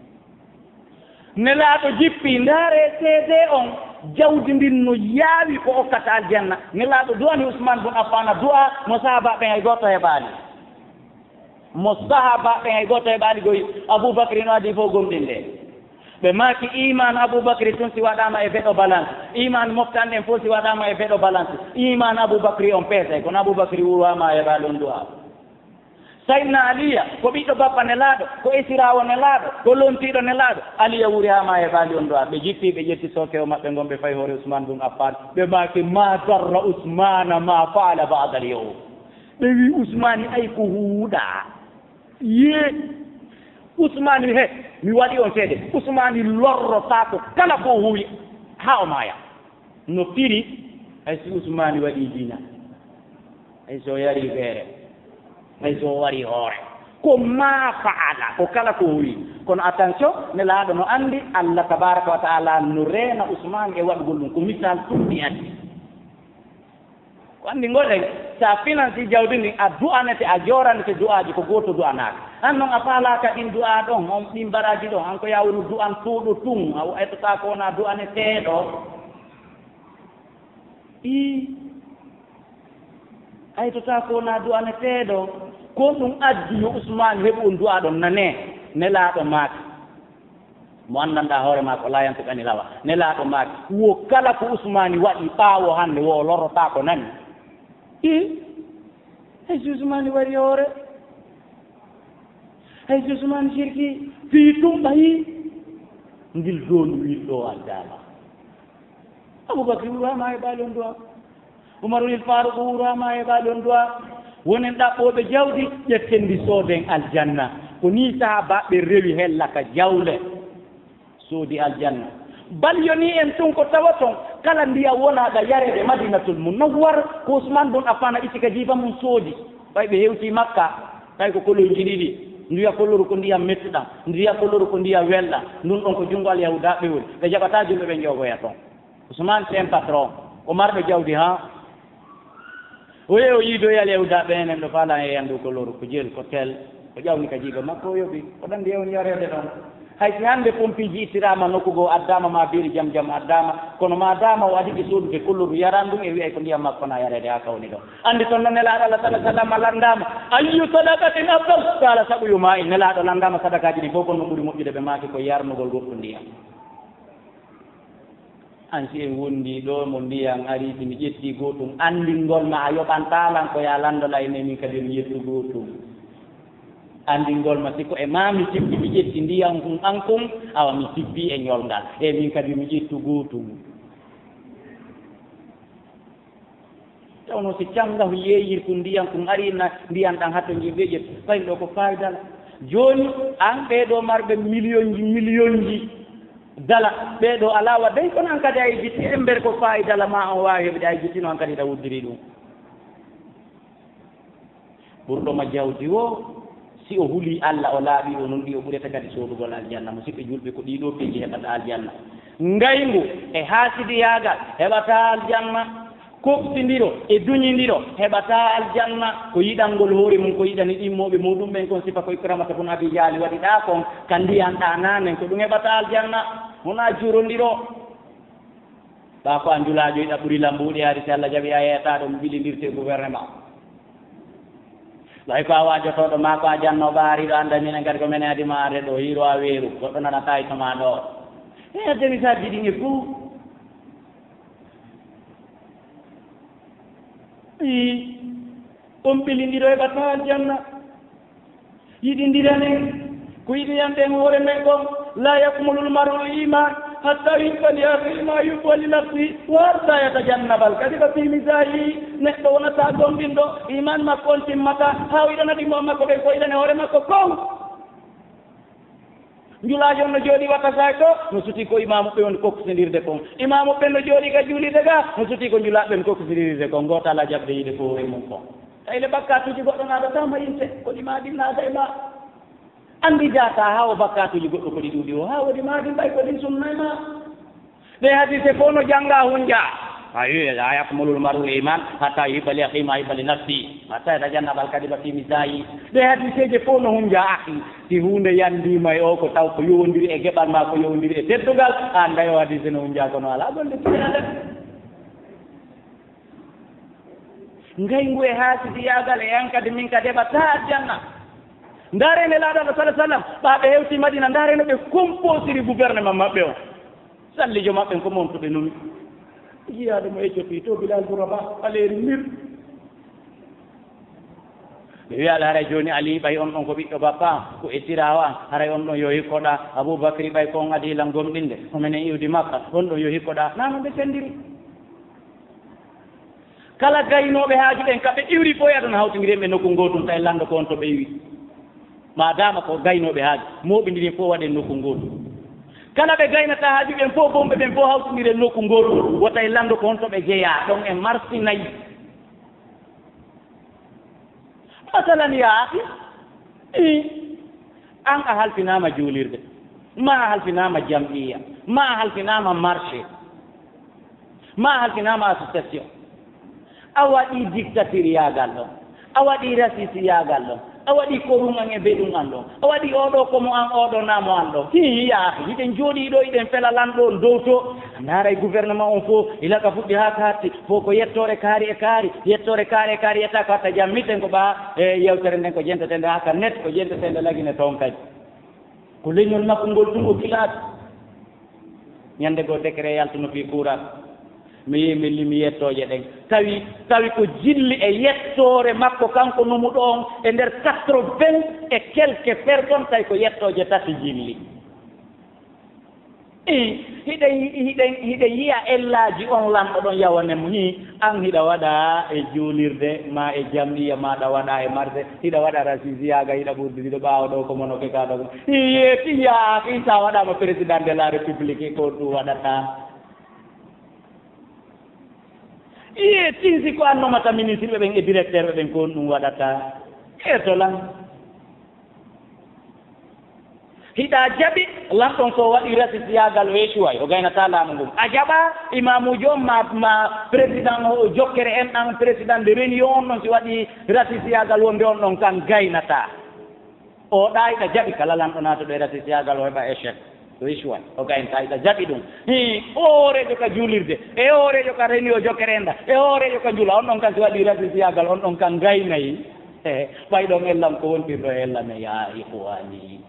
Nelaaɗo jippi, ndaare seede on, jawdi ndin no yaawi ko okkata aljanna. Nelaaɗo du'ani Usmaan bun Affaana du'a mo sahaabaaɓe ɓen hay gooto heɓaali. Mo sahaabaaɓe ɓen hay gooto heɓaali, goy Abubakri no adii fof gomɗinde. Ɓe maaki iimaan Abubakri tun si waɗaama e beɗo balance, iimaan moftanɗen fof si waɗaama e beɗo balance, iimaan Abubakri on peesay, kono Abubakri wuuraama heɓaali on du'a. Sayyidina Aliya, ko ɓiɗɗo bappa Nelaaɗo, ko esiraawo Nelaaɗo, ko lontiiɗo Nelaaɗo. Aliya wuuri haa maayi e baali on ɗo, ɓe jippi, ɓe ƴetti sookewo maɓɓe ngon, ɓe fayi hoore Usmaan bun Affaan. Ɓe maaki, "Ma darra Usmaana ma fa'ala ba'da al-yawm." Ɓe wi Usmaani, "Ay ko huuɗaa." Yee. Usmaani wi, "He, mi waɗi on seede." Usmaani lorrotaako kala ko o huuwi haa o maaya. No firi, hay si Usmaani waɗii jina, hay so o yarii feere, hay so o warii hoore, ko ma fa'ala, ko kala ko o wi'i. Kono attention, Nelaaɗo no anndi Allah tabaaraka wa ta'ala no reena Usmaan e waɗugol ɗum. Ko misal tun mi addi. Ko anndi ngoɗen, so a finansi jawdi ndin, a du'anete, a jooranete du'aaji, ko gooto du'anaaka. An non a faalaaka ɗin du'aa ɗon, on ɗin baraaji ɗon, an ko yaa wonu du'antooɗo tun, a etotaako wonaa du'aneteeɗo. Ii, a etotaako wonaa du'aneteeɗo. Ko ɗum addi yo Usmaan heɓu on du'aa ɗon, nanee, Nelaaɗo maaki. Mo anndanɗaa hoore maa ko laa yantiqu anil hawa. Nelaaɗo maaki, wo kala ko Usmaani waɗi ɓaawo hannde, wo o lorrotaako nani. Ii, hay si Usmaani waɗi hoore, hay si Usmaani sirki, fii tun ɓayi, ngil doonu wirɗo addaama. Abubakri wuuraama e baali on du'a. Umarul Faaruq wuuraama e baali on du'a. Wonen ɗaɓɓooɓe jawdi, ƴetten ndi sooden aljanna. Ko nii sahaabaaɓe rewi hella ka jawle, soodi aljanna. Bal yonii en tun ko tawaton kala ndiyam wonaaɗo yareede Madinatul Munawwar, ko Usmaan bun Affaan itti ka jiiba mun soodi. Ɓay ɓe hewtii Makka, ɓay ko koloyji ɗiɗi. Nduya koloru ko ndiyam mettuɗam, nduya koloru ko ndiyam welɗam. Ndun ɗon ko junngo Alyahuuda ɓe woni. Ɓe jaɓataa julɓe ɓe njoogoya ton. Usmaan, c'est un patron. Ko marɗo jawdi, haa. O yehi, o yiidoyi Alyahuuda ɓe, enen ɗo faala en yeyandu ko loru, ko jel, ko tel. O ƴawni ka jiiba makko, o yoɓi. O ɗan ndiya on yareede ɗon. Hay si hannde pompiiji ittiraama nokku goo, addaama ma biiri jam jam addaama, kono ma daama o adike soodude ko loru, yaran ɗum e wi'ay ko ndiyam makko na yareede haa kawni ɗo. Anndi ton no Nelaaɗo Allah sala sallam lanndaama, "Ayyu sadaqatin afdal?" Qaala, "Saqyu maa'in." Nelaaɗo lanndaama sadakaaji ɗi fof, kono no ɓuri moƴƴude, ɓe maaki ko yarnugol goɗɗum ndiyam. An si en wondii ɗo mo ndiyan ari, si mi ƴettii gootum, anndingol ma a yoɓantaa lan ko yaa lanndolay ne, min kadi mi ƴettu gootum. Anndingol ma si ko e maa mi sippi, mi ƴetti ndiyan kun an kun, awa mi sippii e ñolngal. E min kadi mi ƴettu gootum. Tawno si canngahu yeeyirku ndiyan kun ari na ndiyan ɗan hatto ngi weƴet, fay ɗo ko faayda la. Jooni an ɓee ɗoo marɓe miliyonji, miliyonji, Dala ɓee ɗoo alaa waɗde, kono an kadi a yejjiti embere ko faayi dala ma on waawi heɓde, a yejjitino an kadi ɗa wuddiri ɗum. Ɓurɗo ma jawdi woo, si o hulii Alla, o laaɓii, o non ɗi, o ɓurete kadi soodugol aljanna. Musidɓe julɓe, ko ɗii ɗoo piiji heɓata aljanna. Ngayngu e haasidiyaagal heɓata aljanna. Koftindiro e duñindiro heɓataa aljanna. Ko yiɗangol hoore mum ko yiɗani ɗimmooɓe muuɗum ɓen kon, sifa ko Ikramata bun Abi Jahli waɗi ɗaa kon ka ndiyan ɗaa naanen, ko ɗum heɓata aljanna. Wonaa juurondiro. Ɓaa ko a njulaajo, hiɗa ɓuri lambuuɗi, hari si Alla jaɓi a yeeyataa ɗo, ɓilindirte e gouvernement. Ɓay ko a waajotooɗo maa ko a jannooɓe, a ari ɗo, annda minen kadi ko menen adi ma arde ɗo, hiiro a weeru, goɗɗo nanataa e to maa ɗo. E a jaɓi ka jiɗi nge fuu. Ii, on ɓilindiro heɓataa aljanna. Yiɗindiranen ko yiɗiyanɗen hoore men kon. La yakmulul mar'ul iman hatta yuhibba li akhihi ma yuhibbu li nafsihi wa hatta yatajannabal kadhiba fi mizahi. Neɗɗo wonataa gomɗinɗo, iman makko on timmataa haa o yiɗana ɗimmo makko ɓen ko yiɗani hoore makko kon. Njulaajo on no jooɗii wata saay to, no sutii ko imaamu ɓe woni kokkisindirde kon. Imaamu ɓen no jooɗii ka juulirde ga, no sutii ko njulaaɓe ɓen kokkisindirde kon. Gooto alaa jaɓde yiide ko hoore mum kon. Tawi le bakkaatuuji goɗɗo naadataa ma yinte, ko ɗi maa ɗin naada e maa. Anndi jaataa haa o bakkaatuuji goɗɗo ko ɗi ɗuuɗi o, haa woodi maa ɗin ɓay ko ɗin sunna e maa. Ɗee hadiise fof no janngaa, hunnjaa. Ayi, la yakmulul mar'ul iman hatta yuhibba li akhihi ma yuhibba li nafsihi, hatta yatajannabal kadhiba fi mizahi. Ɗee hadiiseeje fof no hunnjaa, akhi. Si huunde yanndiima e o, ko taw ko yowondiri e geɓal maa, ko yowondiri e teddungal, a annday o hadiise no hunnjaa, kono alaa golle tiiɗaɗe. Ngayngu e haasidiyaagal e an kadi, min kadi heɓataa aljanna. Ndaaree Nelaaɗo Allah sallallaahu alayhi wa sallam, ɓaa ɓe hewtii Madina, ndaaree no ɓe kompoosiri gouvernement maɓɓe on. Sallijo maɓɓe ko monto ɓe numi. Jiyaaɗo mo Éthiopie to Bilal Bouraba, ɓaleeri mir. Ɓe wiya, "Alaa, haray jooni Ali ɓay on ɗon ko ɓiɗɗo bappa, ko e siraawa, haray on ɗon yo hikkoɗaa. Abubakri ɓay ko on adii lan gomɗinde, ko menen iwdi Makka, on ɗon yo hikkoɗaa." Naa non ɓe senndiri. Kala gaynooɓe haaju ɓen, kamɓe iwri fof e aduna hawtindiri en ɓe nokku ngootu, tawi lanndo ko on to ɓe iwi. Maadaama ko gaynooɓe haaju, mooɓindiri en fof waɗen nokku ngootu. Kala ɓe gaynataa haaju ɓen fof, bonɓe ɓen fof hawtindiri en nokku ngootu, wota e lanndo ko on to ɓe jeyaa, ɗon en marsinay. Masalan, yaa akhi, i, an a halfinaama juulirde, maa a halfinaama jam'iyya, maa a halfinaama marché, maa a halfinaama association. A waɗii dictatiriyaagal ɗon, a waɗii rasisiyaagal ɗon, a waɗii korum an e beɗum an ɗon, a waɗii oo ɗoo ko mo an, oo ɗoo naa mo an ɗon. Hii, yaa akhi, hiɗen jooɗii ɗoo, hiɗen fela lanɗo on dow to. A ndaaray gouvernement on fof, ila ka fuɗɗi haa ka hatti, fof ko yettoore kaari e kaari, yettoore kaari e kaari, yetta ko hatta jammiten ko ɓaa e yewtere nden ko jenteten nde haa ka net, ko jenteten nde lagine toon kadi. Ko leñol makko ngol tun o kilaat. Ñande goo décret yaltuno fii kuuran. Mi yehi mi limi yettooje ɗen. Tawi, tawi ko jilli e yettoore makko kanko numuɗo on e nder quatre-vingts et quelques personnes, tawi ko yettooje tati jilli. Ii, hiɗen, hiɗen, hiɗen yiya ellaaji on lanɗo ɗon yawane mo. Hii, an hiɗa waɗa e juulirde, maa e jam'iyya, maa ɗa waɗa e marché, hiɗa waɗa rasisiyaaga, hiɗa ɓurdi, hiɗa ɓaawo ɗo ko mono ke ka ɗo. Hii, yeeti yaa, hii sa waɗaama président de la république, ko ɗum waɗata. Yeeti si ko an nomata ministre ɓe ɓen e directeur ɓe ɓen, ko ɗum waɗata. Yeeto lan. Hiɗa jaɓi, lanɗon so waɗi rasisiyaagal o échouway, o gaynataa laamu ngun. A jaɓa imaamuujo on ma, ma président o jokkere en ɗan, président de réunion on ɗon si waɗi rasisiyaagal wonde on ɗon kan gaynataa. O ɗa hiɗa jaɓi kala lanɗo naatuɗo e rasisiyaagal o heɓa échec. O échouway, o gaynataa hiɗa jaɓi ɗum. Hii, o hooreejo ka juulirde, e hooreejo ka réunion jokkere en ɗan, e hooreejo ka njula, on ɗon kan si waɗi rasisiyaagal, on ɗon kan gaynay. Ɓay ɗon ellan ko wontirɗo e ella men, yaa ikhwaani.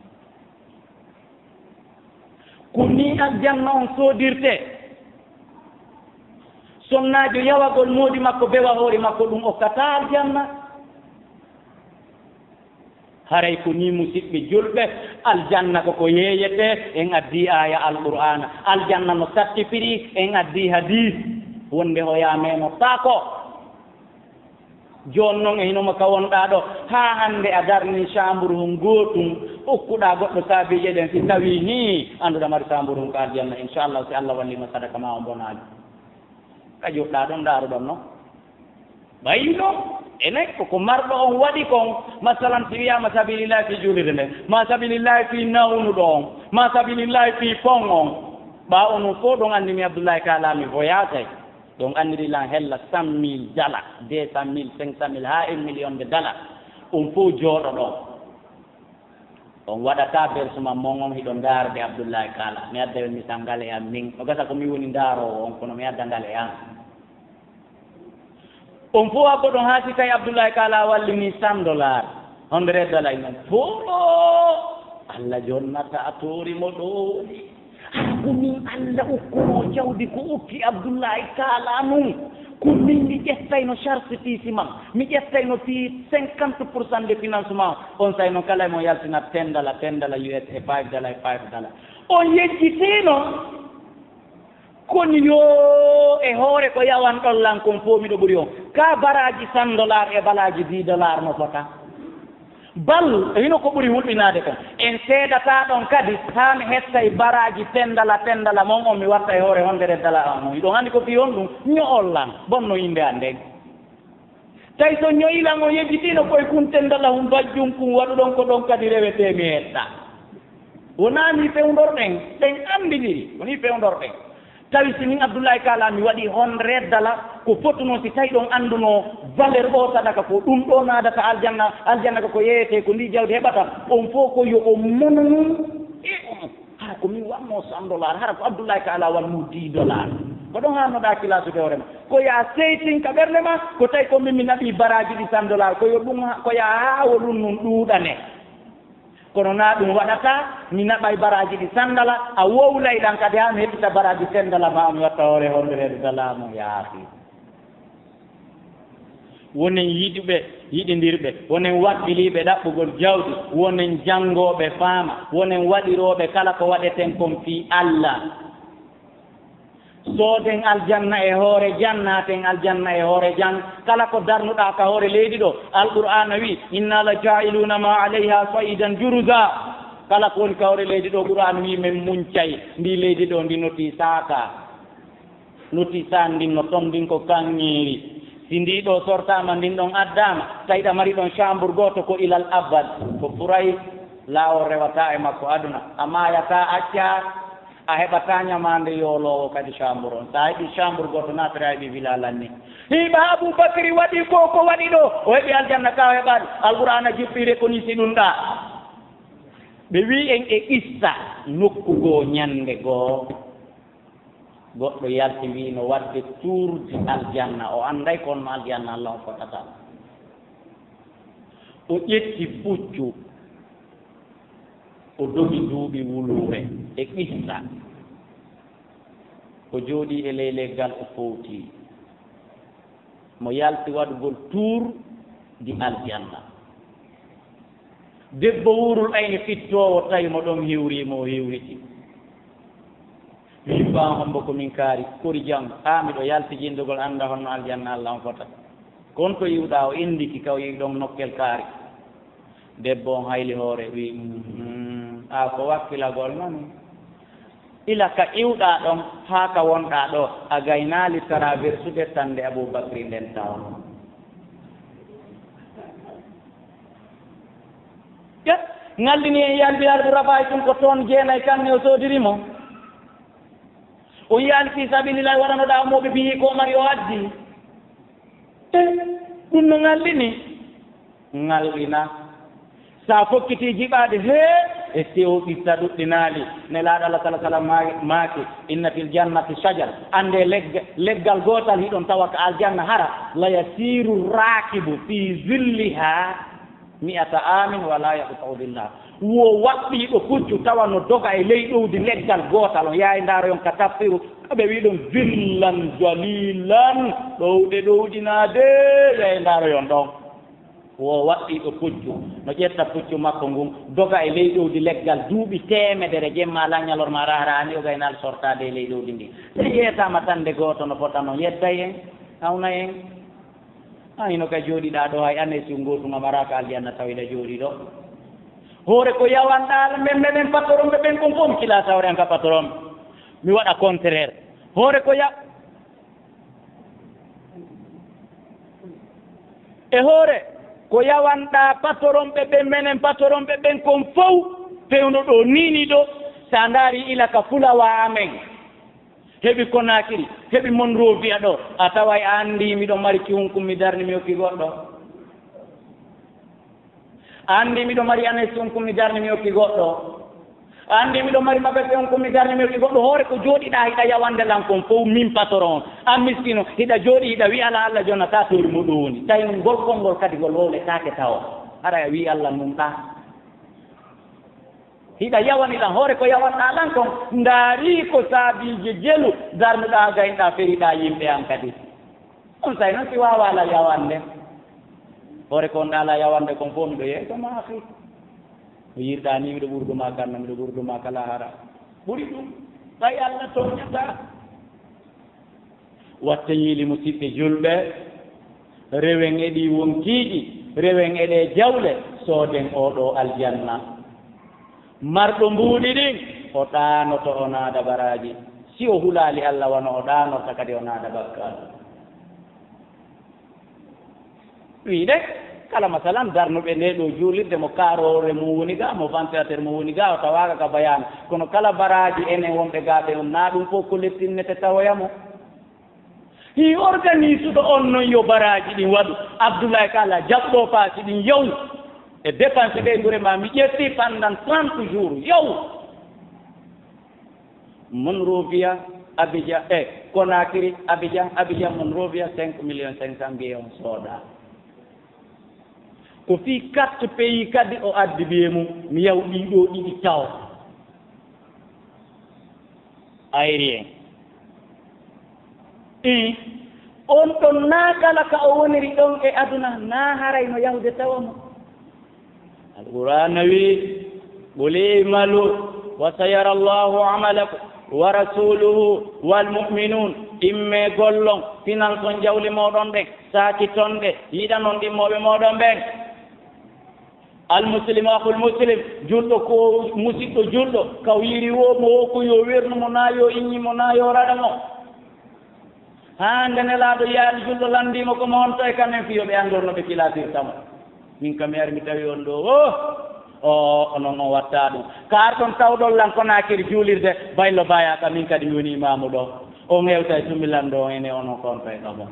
Ko nii aljanna on soodirtee. Sonnaajo yawagol moodi makko, bewa hoore makko, ɗum okkataa aljanna. Haray ko nii, musiɓɓe julɓe, aljanna ko ko yeeyetee, en addii aaya Alqur'aana. Aljanna no satti firi, en addii hadiis, wonde hoyaa meenotaako. Jooni non e hino mo ka wonɗaa ɗo, haa hannde a darnii chambre hun gootun, Okkuɗaa goɗɗo saabiije ɗen, si tawii nii annduɗaa mari saamburun ka aljanna, inchallah, si Allah walli ma sadaka ma on bonaali. Ka joɗɗaa ɗon ndaaruɗon no. Ɓay non, enen ko ko marɗo on waɗi kon, masalan, si wiyaama sabilillahi fii juulirde nden, ma sabilillahi fii nawnuɗo on, ma sabilillahi fii pon on, ɓaawo non fow ɗon anndi mi Abdullahi Kaala mi voyagay, ɗon anndiri lan hella cent mille dala, deux cent mille, cinq cent mille, haa un million de dala, on fow jooɗoɗon. On waɗataa bersu man mon on hiɗo ndaarde Abdullahi Kaala. Mi adda on misal ngal e an min. No gasa ko mi woni ndaaroowo on, kono mi adda ngal e an. On fow abboɗon haa si tawi Abdullahi Kaala walli mi cent dollars. Hundred dollars non fow. Allah jonnata a toori mo ɗooli. Hara ko min Allah okkuno jawdi ko okki Abdullahi Kaala nun. Ko min mi ƴettayno charge piisi man. Mi ƴettayno fii cinquante pour cent de finance man. On say non kala mo yaltina ten dala, ten dala U S A, five dala, five dala. On yejjitiino. Kono yo e hoore ko yawan ɗon lan kon fow miɗo ɓuri on. Ka baraaji cent dollars e balaaji dix dollars no fota. Bal, hino ko ɓuri hulɓinaade kon. En seedataa ɗon kadi, haa mi hetta e baraaji ten dala, ten dala mon on mi watta e hoore hundred dala on. Hiɗon anndi ko fii on ɗum, ño'ol lan, bonno innde an nden. Tawi so ño'i lan on yejjitiino koye kun ten dala hun bajjun kun waɗuɗon ko ɗon kadi rewetee mi hetta. Wonaa nii fewndorɗen, ɗen anndiniri, wonii fewndorɗen. Tawi si min Abdullahi Kaala mi waɗi hundred dala, ko fotunoo si tawi ɗon anndunoo valeur oo sadaka ko ɗum ɗoo naadata aljanna, aljanna ko ko yeeyetee ko ndii jawdi heɓata, on fow ko yo on monu nun e on. Hara ko min wannoo cent dollars, hara ko Abdullahi Kaala wannoo dix dollars. Ko ɗon haannoɗaa kilaasude hoore ma. Ko yaa seytin ka ɓernde ma, ko tawi ko min mi naɓii baraaji ɗi cent dollars, ko yo ɗum ha-, ko yaa haawo ɗum nun ɗuuɗane. Kono naa ɗum waɗataa, mi naɓay baraaji ɗi cent dala, a wowlay ɗan kadi haa mi heɓita baraaji ten dala ma, mi watta hoore hundred dala mo yaafi. Wonen yiɗuɓe, yiɗindirɓe, wonen wakkiliiɓe ɗaɓɓugol jawdi, wonen janngooɓe faama, wonen waɗirooɓe kala ko waɗeten kon fii Allah. Sooden aljanna e hoore jan, naaten aljanna e hoore jan. Kala ko darnuɗaa ka hoore leydi ɗoo, Alqur'aana wi'i, "Inna la jaa'iluuna ma alayha sa'idan juruza." Kala ko woni ka hoore leydi ɗoo, Qur'aana wi'i, men muncay ndii leydi ɗoo, ndi notii saaka. Notii saan ndin no ton ndin ko kaŋŋeeri. Si ndii ɗoo sortaama, ndin ɗon addaama, tawi ɗa mari ɗon chambre gooto ko ilal abad, ko ɓuray laawol rewataa e makko aduna. A maayataa, accaa. A heɓataa ñamaande yooloowo kadi chambre on. So a heɓii chambre gooto, naatira a heɓii villa lanni. Hiiɓa Abuu Bakri waɗi ko, ko waɗi ɗoo, o heɓi aljanna ka o heɓaali. Alqur'aana jippii reconnaître ɗum ɗaa. Ɓe wi'i en e qissa nokku goo ñannde goo. Goɗɗo yalti wi'i no waɗde tour di aljanna. O annday ko honno aljanna Allah on fotata. O ƴetti puccu. O dogi duuɓi wuluure e qissa. O jooɗii e ley leggal, o fowtii. Mo yalti waɗugol tour di aljanna. Debbo huurul ayni fittoowo tawi mo ɗon hiwrii mo, o hiwriti. Wi'i, "Baa hombo ko min kaari, kori jam, haa miɗo yalti jindugol annda honno aljanna Allah on fota." Kon to iwɗaa o indiki ka o yi'i ɗon nokkel kaari. Debbo on hayli hoore, wi'i, "Mhm, a ko wakkilagol non. Ila ka iwɗaa ɗon, haa ka wonɗaa ɗoo, a gaynaali traversude tande Abuu Bakri nden taw." Ƴe, ŋallini en yaali Bilaal bun Rabaahi tun ko ton jeenay kanne o soodiri mo. On yaali fii sabilillahi waɗanoɗaa mo ɓe biyi ko mari o addi. E, ɗum no ŋallini. Ŋallina. Sa fokkitii jiɓaade, hee, e sewo ɓitta ɗuɗɗinaali. Nelaaɗo Allah sala sala ma-, maaki, "Inna fil jannati shajar." Annde legg-, leggal gootal hiɗon tawa ka aljanna hara. "La yasiru rakibu fi zilliha mi'ata amin wa la yaqta'u dhillah." Wo waɗɗiiɗo puccu tawa no doga e ley ɗowdi leggal gootal on. Yaay ndaaro yon ka tafsiru, ɓe wi'i ɗon zillan zalilan, ɗowde ɗowdinaade, yaay ndaaro yon ɗon. Wo waɗɗiiɗo puccu, no ƴetta puccu makko ngun, doga e ley ɗowdi leggal duuɓi teemedere, jemma alaa ñalorma alaa hara, ani o gaynaali sortaade e ley ɗowdi ndi. Si yeetaama tan nde gooto no fota non, yedday en, hawna en. A hino ka jooɗiɗaa ɗoo, hay anne si ngootu ma maraaka aljanna taw iɗa jooɗi ɗoo. Hoore ko yawanɗaa menen patronɓe ɓen kon fof, mi kilaa sawre an ka patron. Mi waɗa contraire. Hoore ko ya-, e hoore ko yawanɗaa patronɓe ɓen, menen patronɓe ɓen kon fof, fewndo ɗo, nii nii ɗo, so a ndaari ila ka fulawa amen. Heɓi Konaakiri, heɓi Monrovia ɗo, a taway a anndi miɗo mari ki hunkum mi darni mi hokki goɗɗo. A anndi miɗo mari anes hunkum mi darni mi hokki goɗɗo. A anndi miɗo mari maɓɓe ɓe hunkum mi darni mi hokki goɗɗo. Hoore ko jooɗiɗaa hiɗa yawande lan kon fof min patron. An miskino, hiɗa jooɗi hiɗa wi'a la Allah jonna ta tori mo ɗo woni. Tawi ngol konngol kadi ngol wowletaake tawo. Hara a wi'i Allah nun ɗa. Hiɗa yawani lan hoore ko yawanɗaa lan kon, ndaari ko saabiiji jelu darnuɗaa, gaynuɗaa, feriɗaa yimɓe an kadi. On say noon si waawaa la yawande. Hoore ko on ɗaa la yawande kon fof miɗo yeeso ma akhi. No yiɗirɗaa ni miɗo ɓurdu ma kanna, miɗo ɓurdu ma kala hara. Ɓuri ɗum, ɓay Allah tooñataa. Watte ñiili musiɓɓe julɓe, rewen e ɗii wonkiiji, rewen e ɗee jawle, sooden oo ɗoo aljanna. Marɗo mbuuɗi ɗin, o ɗaanoto o naada baraaji. Si o hulaali Allah wano o ɗaanorta kadi o naada bakkaatu. Wiide, kala masalan darnuɓe nde ɗo juulirde mo kaaroore mum woni ga, mo ventilateur mum woni ga, o tawaaka ka bayaana. Kono kala baraaji enen wonɓe ga ɓe on, na ɗum fof ko lettinnete tawoya mo. Hi organise ɗo on non yo baraaji ɗin waɗu. Abdoulaye Kala jaɓɗo paasi ɗin yow. E dépense ɓe ndure ma mi ƴetti pendant trente jours yow. Monrovia, Abidjan, eh, Conakry, Abidjan, Abidjan, Monrovia, cinq millions cinq cent mbiye on sooda. Ko fii quatre pays kadi o addi bee mum, mi yaw ɗii ɗoo ɗiɗi taw. Aérien. Ii, on ɗon naa kala ka o woniri ɗon e aduna, naa haray no yahude tawa mo. Alqur'aana wi'i, "Qul i'malu wa sayara Allahu amalakum wa rasuluhu wal mu'minun." Immee gollon, finan son jawle mooɗon ɗen, saakiton ɗe, yiɗanon ɗimmooɓe mooɗon ɓen. Al muslimu akhul muslim, julɗo ko musiɗɗo julɗo, ka o yiɗi woo mo woo ko yo wernu mo, naa yo iññi mo, naa yo raɗa mo. Haa nde Nelaaɗo yaali julɗo lanndii mo ko mo honto e kamen fii yo ɓe anndu no ɓe kilaasirta mo. Min kam mi ari mi tawi on ɗoo, oh, o, onon on wattaa ɗum. Ka arɗon tawɗon lan Konaakiri juulirde, baylo baayaa ka min kadi mi woni imaamu ɗoo. On hewtay sumi lanndo on ene onon kontoy ɗo mo.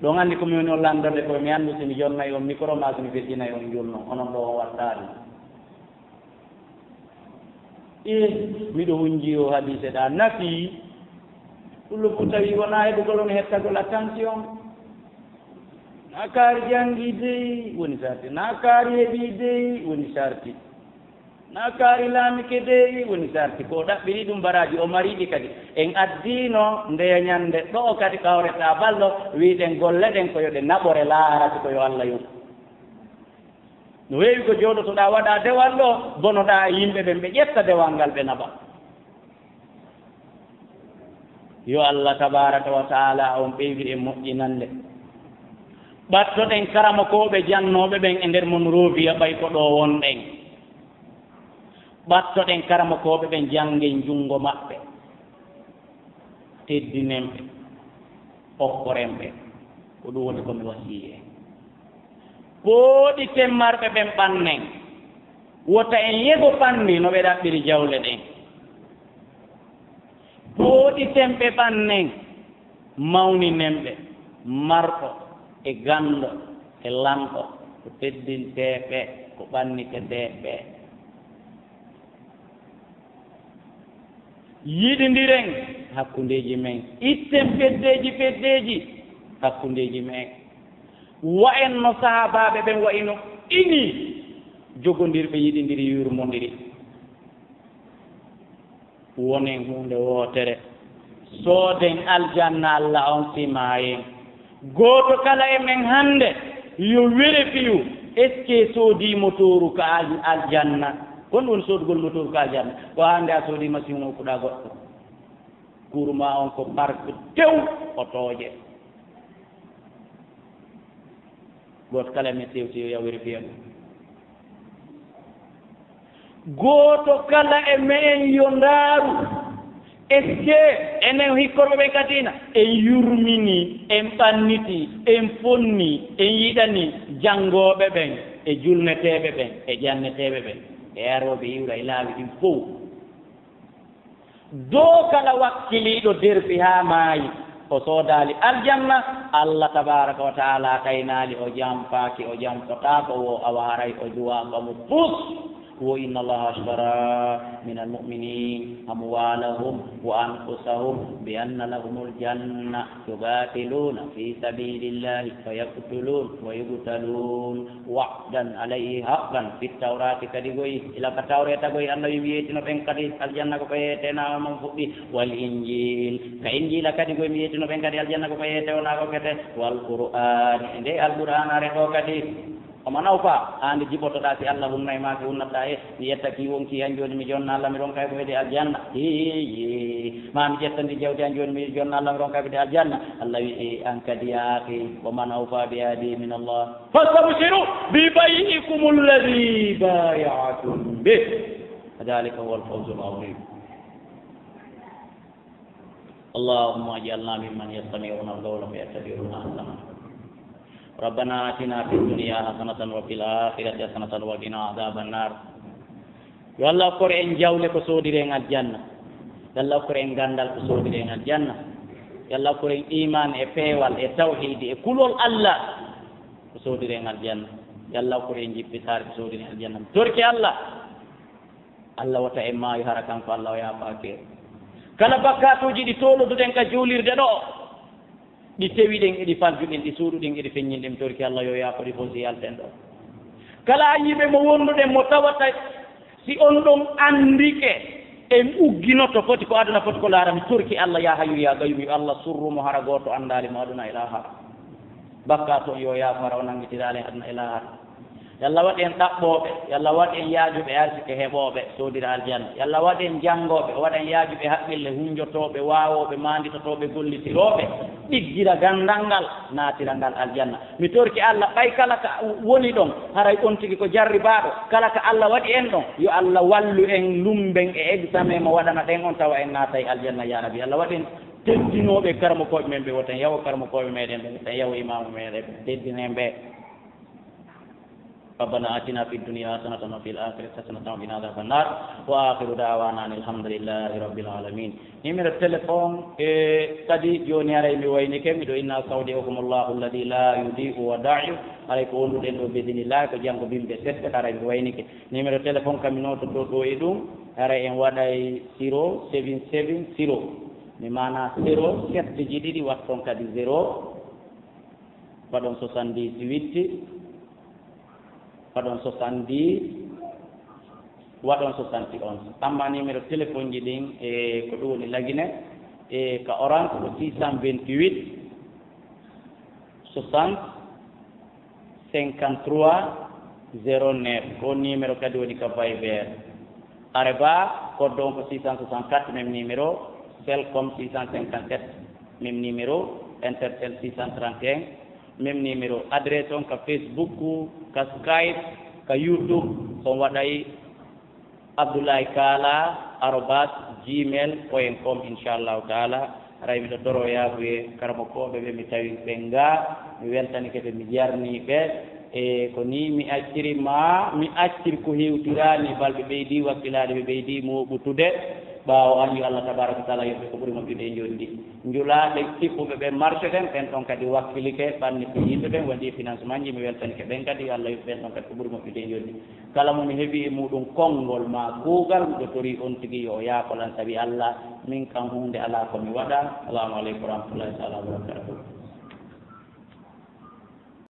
Ɗon anndi ko mi woni on lanndode ko mi anndu si mi jonnay on micro maa si mi feccinay on julno, onon ɗoo on wattaa ɗum. Eh, miɗo hunji o hadiise ɗa nafi. Ɗum ko tawi wonaa heɓugol on hettagol attention. Naa kaari janngi dey woni sarti, naa kaari heɓi dey woni sarti, naa kaari laamike dey woni sarti. Ko o ɗaɓɓiri ɗum baraaji, o mari ɗi kadi. En addiino ndeya ñannde ɗo kadi kawreta ballo, wiɗen golle ɗen ko yo ɗe naɓore laarati ko yo Allah yokku. No heewi ko jooɗotoɗaa waɗa dewal ɗo, bonoɗaa e yimɓe ɓen, ɓe ƴetta dewal ngal, ɓe naɓa. Yo Allah tabaaraka wa taala on ɓeydu en moƴƴinande. Ɓattoɗen karamokooɓe jannooɓe ɓen e nder Monrovia ɓay ko ɗo wonɗen. Ɓattoɗen karamokooɓe ɓen, janngen junngo maɓɓe. Teddinen ɓe, okkoren ɓe, ko ɗum woni ko mi wasiyee. Pooɗi temmarɓe ɓen ɓannen, wota en yego ɓanni no ɓe ɗaɓɓiri jawle ɗen. Pooɗi temɓe ɓannen, mawninen ɓe, marɗo e ganndo e lanɗo, ko teddintee ɓe, ko ɓannitetee ɓe. Yiɗindiren hakkundeeji men, itten feddeeji feddeeji hakkundeeji men. Wa'en no sahaabaaɓe ɓen wa'ino ini jogondirɓe, yiɗindiri, yurmondiri. Wonen huunde wootere. Sooden aljanna Alla on si maayen. Gooto kala e men hannde yo werefiyu, est-ce que soodii motooru ka al-, aljanna? Ko honɗum woni soodugol motooru ka aljanna? Ko hannde a soodii masiŋ okkuɗaa goɗɗo. Kuuru maa on ko park tew otooje. Gooto kala e men tewti yo yaha werefiya ɗum. Gooto kala e me'en yo ndaaru, est-ce que enen hikkorɓe ɓen kadi na en yurminii, en ɓannitii, en fonnii, en yiɗanii janngooɓe ɓen e julneteeɓe ɓen e ƴanneteeɓe ɓen e arooɓe iwra e laawi ɗin fow? Dow kala wakkiliiɗo derfi haa maayi, o soodaali aljanna, Allah tabaaraka wa ta'aala taynaali, o jampaaki, o jampotaako, wo awa haray o duwaaka mo fus. Wo inna Allaha ashtara min al-mu'minin amwalahum wa anfusahum bi anna lahumul janna. Yuqatiluna fi sabilillahi fa yaqtulun wa yuqtalun. Wa'dan alayhi haqqan fit tawrati, kadi goy ila ka tawreta goy, Allah wi wi'etino ɓen kadi aljanna ko ko yeete na man fuɗɗi, wal injil, ka injila kadi goy mi wi'etino ɓen kadi aljanna ko ko yeete wona ko kete, wal qur'an, e nde alqur'an are ɗo kadi. O man awfa, an nde jiɓotoɗa si Allah hunnay ma, si hunnata e mi yetta ki wonki an joni mi jonna Allah mi ronka ko hede aljanna. Hi, hi. Ma mi ƴetta ndi jawdi an joni mi jonna Allah mi ronka ko hede aljanna. Allah wi e an kadi yaaki, wa man awfa bi ahdi min Allah. فاستبشروا ببيعكم الذي بايعتم به، ذلك هو الفوز العظيم. اللهم اجعلنا ممن يستمعون القول فيتبعون احسنه. ربنا آتنا في الدنيا حسنة وفي الآخرة حسنة وقنا عذاب النار. Yo Allah okkor en jawle ko soodiri en aljanna. Yo Allah okkor en ganndal ko soodiri en aljanna. Yo Allah okkor en iman e peewal e tawhiidi e kulol Allah ko soodiri en aljanna. Yo Allah okkor en jippitaare ko soodiri en aljanna. Mi torki Allah, Allah wota en maayu hara kanko Allah o yaafaaki en. Kala bakkaatuuji ɗi tooloduɗen ka juulirde ɗo, ɗi tewiɗen e ɗi faljuɗen, ɗi suuɗuɗen e ɗi feññinɗen, mi torki Allah yo yaafo ɗi fof si yalten ɗo. Kala ayiiɓe mo wonduɗen mo tawata si on ɗon anndike, en ugginoto foti ko aduna foti ko laara, mi torki Allah ya hayyu ya gayyum, yo Allah surru mo hara gooto anndaali mo aduna e laahara. Bakkaatu on yo yaafo hara o nanngitiraali aduna e laahara. Yo Allah waɗ en ɗaɓɓooɓe, yo Allah waɗ en yaajuɓe arsike heɓooɓe soodira aljanna. Yo Allah waɗ en janngooɓe, o waɗa en yaajuɓe haqqille, hunjotooɓe, waawooɓe, maanditotooɓe, gollitirooɓe, ɗiggira ganndal ngal, naatira ngal aljanna. Mi torki Allah, ɓay kala ka woni ɗon, haray on tigi ko jarribaaɗo, kala ka Allah waɗi en ɗon, yo Allah wallu en lumben e examen mo waɗana ɗen on tawa en naatay aljanna, yaa Rabbi. Allah waɗ en teddinooɓe karamokooɓe men ɓe, woten yawo karamokooɓe meɗen ɓe, woten yawo imaamu meɗen ɓe, teddinen ɓe. ربنا آتنا في الدنيا حسنة وفي الآخرة حسنة وقنا عذاب النار. وآخر دعوانا أن الحمد لله رب العالمين. Numéro téléphone, e, kadi jooni haray mi waynike, miɗo inna astawdi'ukumullahu alladhi la yudi'u wadai'uhu. Haray ko wonduɗen ɗo bismillah, ko janngo bimbi seeɗa, haray mi waynike. Numéro téléphone kam mi noototoo ɗo e ɗum, haray en waɗay zéro seven seven zéro. Mi maana zéro sept ji ɗiɗi, watton kadi zéro, waɗon soixante-dix-huit, waɗon soixante-dix, waɗon soixante et onze. Amma numéro téléphone ji ɗin, e, ko ɗum woni Lagine, e, ka Orange ko six cent vingt-huit, soixante, cinquante-trois, zéro neuf. Ko numéro kadi woni ka Viber. Areba, code on ko six cent soixante-quatre, même numéro, Celcom six cent cinquante-sept, même numéro, Intercell six cent trente et un, même numéro. Adresse on ka Facebook, ka Skype, ka YouTube, so on waɗay Abdoulaye Kala arobase gmail point com, inchallahu taala. Haray miɗo toro yaafuye karamokooɓe ɓe mi tawi ɓe nga, mi weltanike ɓe, mi jarni ɓe. E ko ni mi acciri ma, mi accir ko hewtirani balɓe ɓeydi wakkilaade, ɓe ɓeydi mooɓutude. Ɓaawo an yo Allah tabaraka wa taala yoɓɓe ko ɓuri moƴƴude e njondi. Njulaaɓe kippuɓe ɓe marché ɗen, ɓen ɗon kadi wakkilike, ɓanni ko yimɓe ɓen waɗi financement ji, mi weltanike ɓen kadi, yo Allah yoɓɓe ɓen ɗon kadi ko ɓuri moƴƴude e njondi. Kala mo mi heɓi e muɗum konngol ma kuugal, miɗo tori on tigi yo o yaafolan sabi Allah, min kan huunde alaa ko mi waɗa. Assalamu aleykum wa rahmatullahi taala wa barakatuh.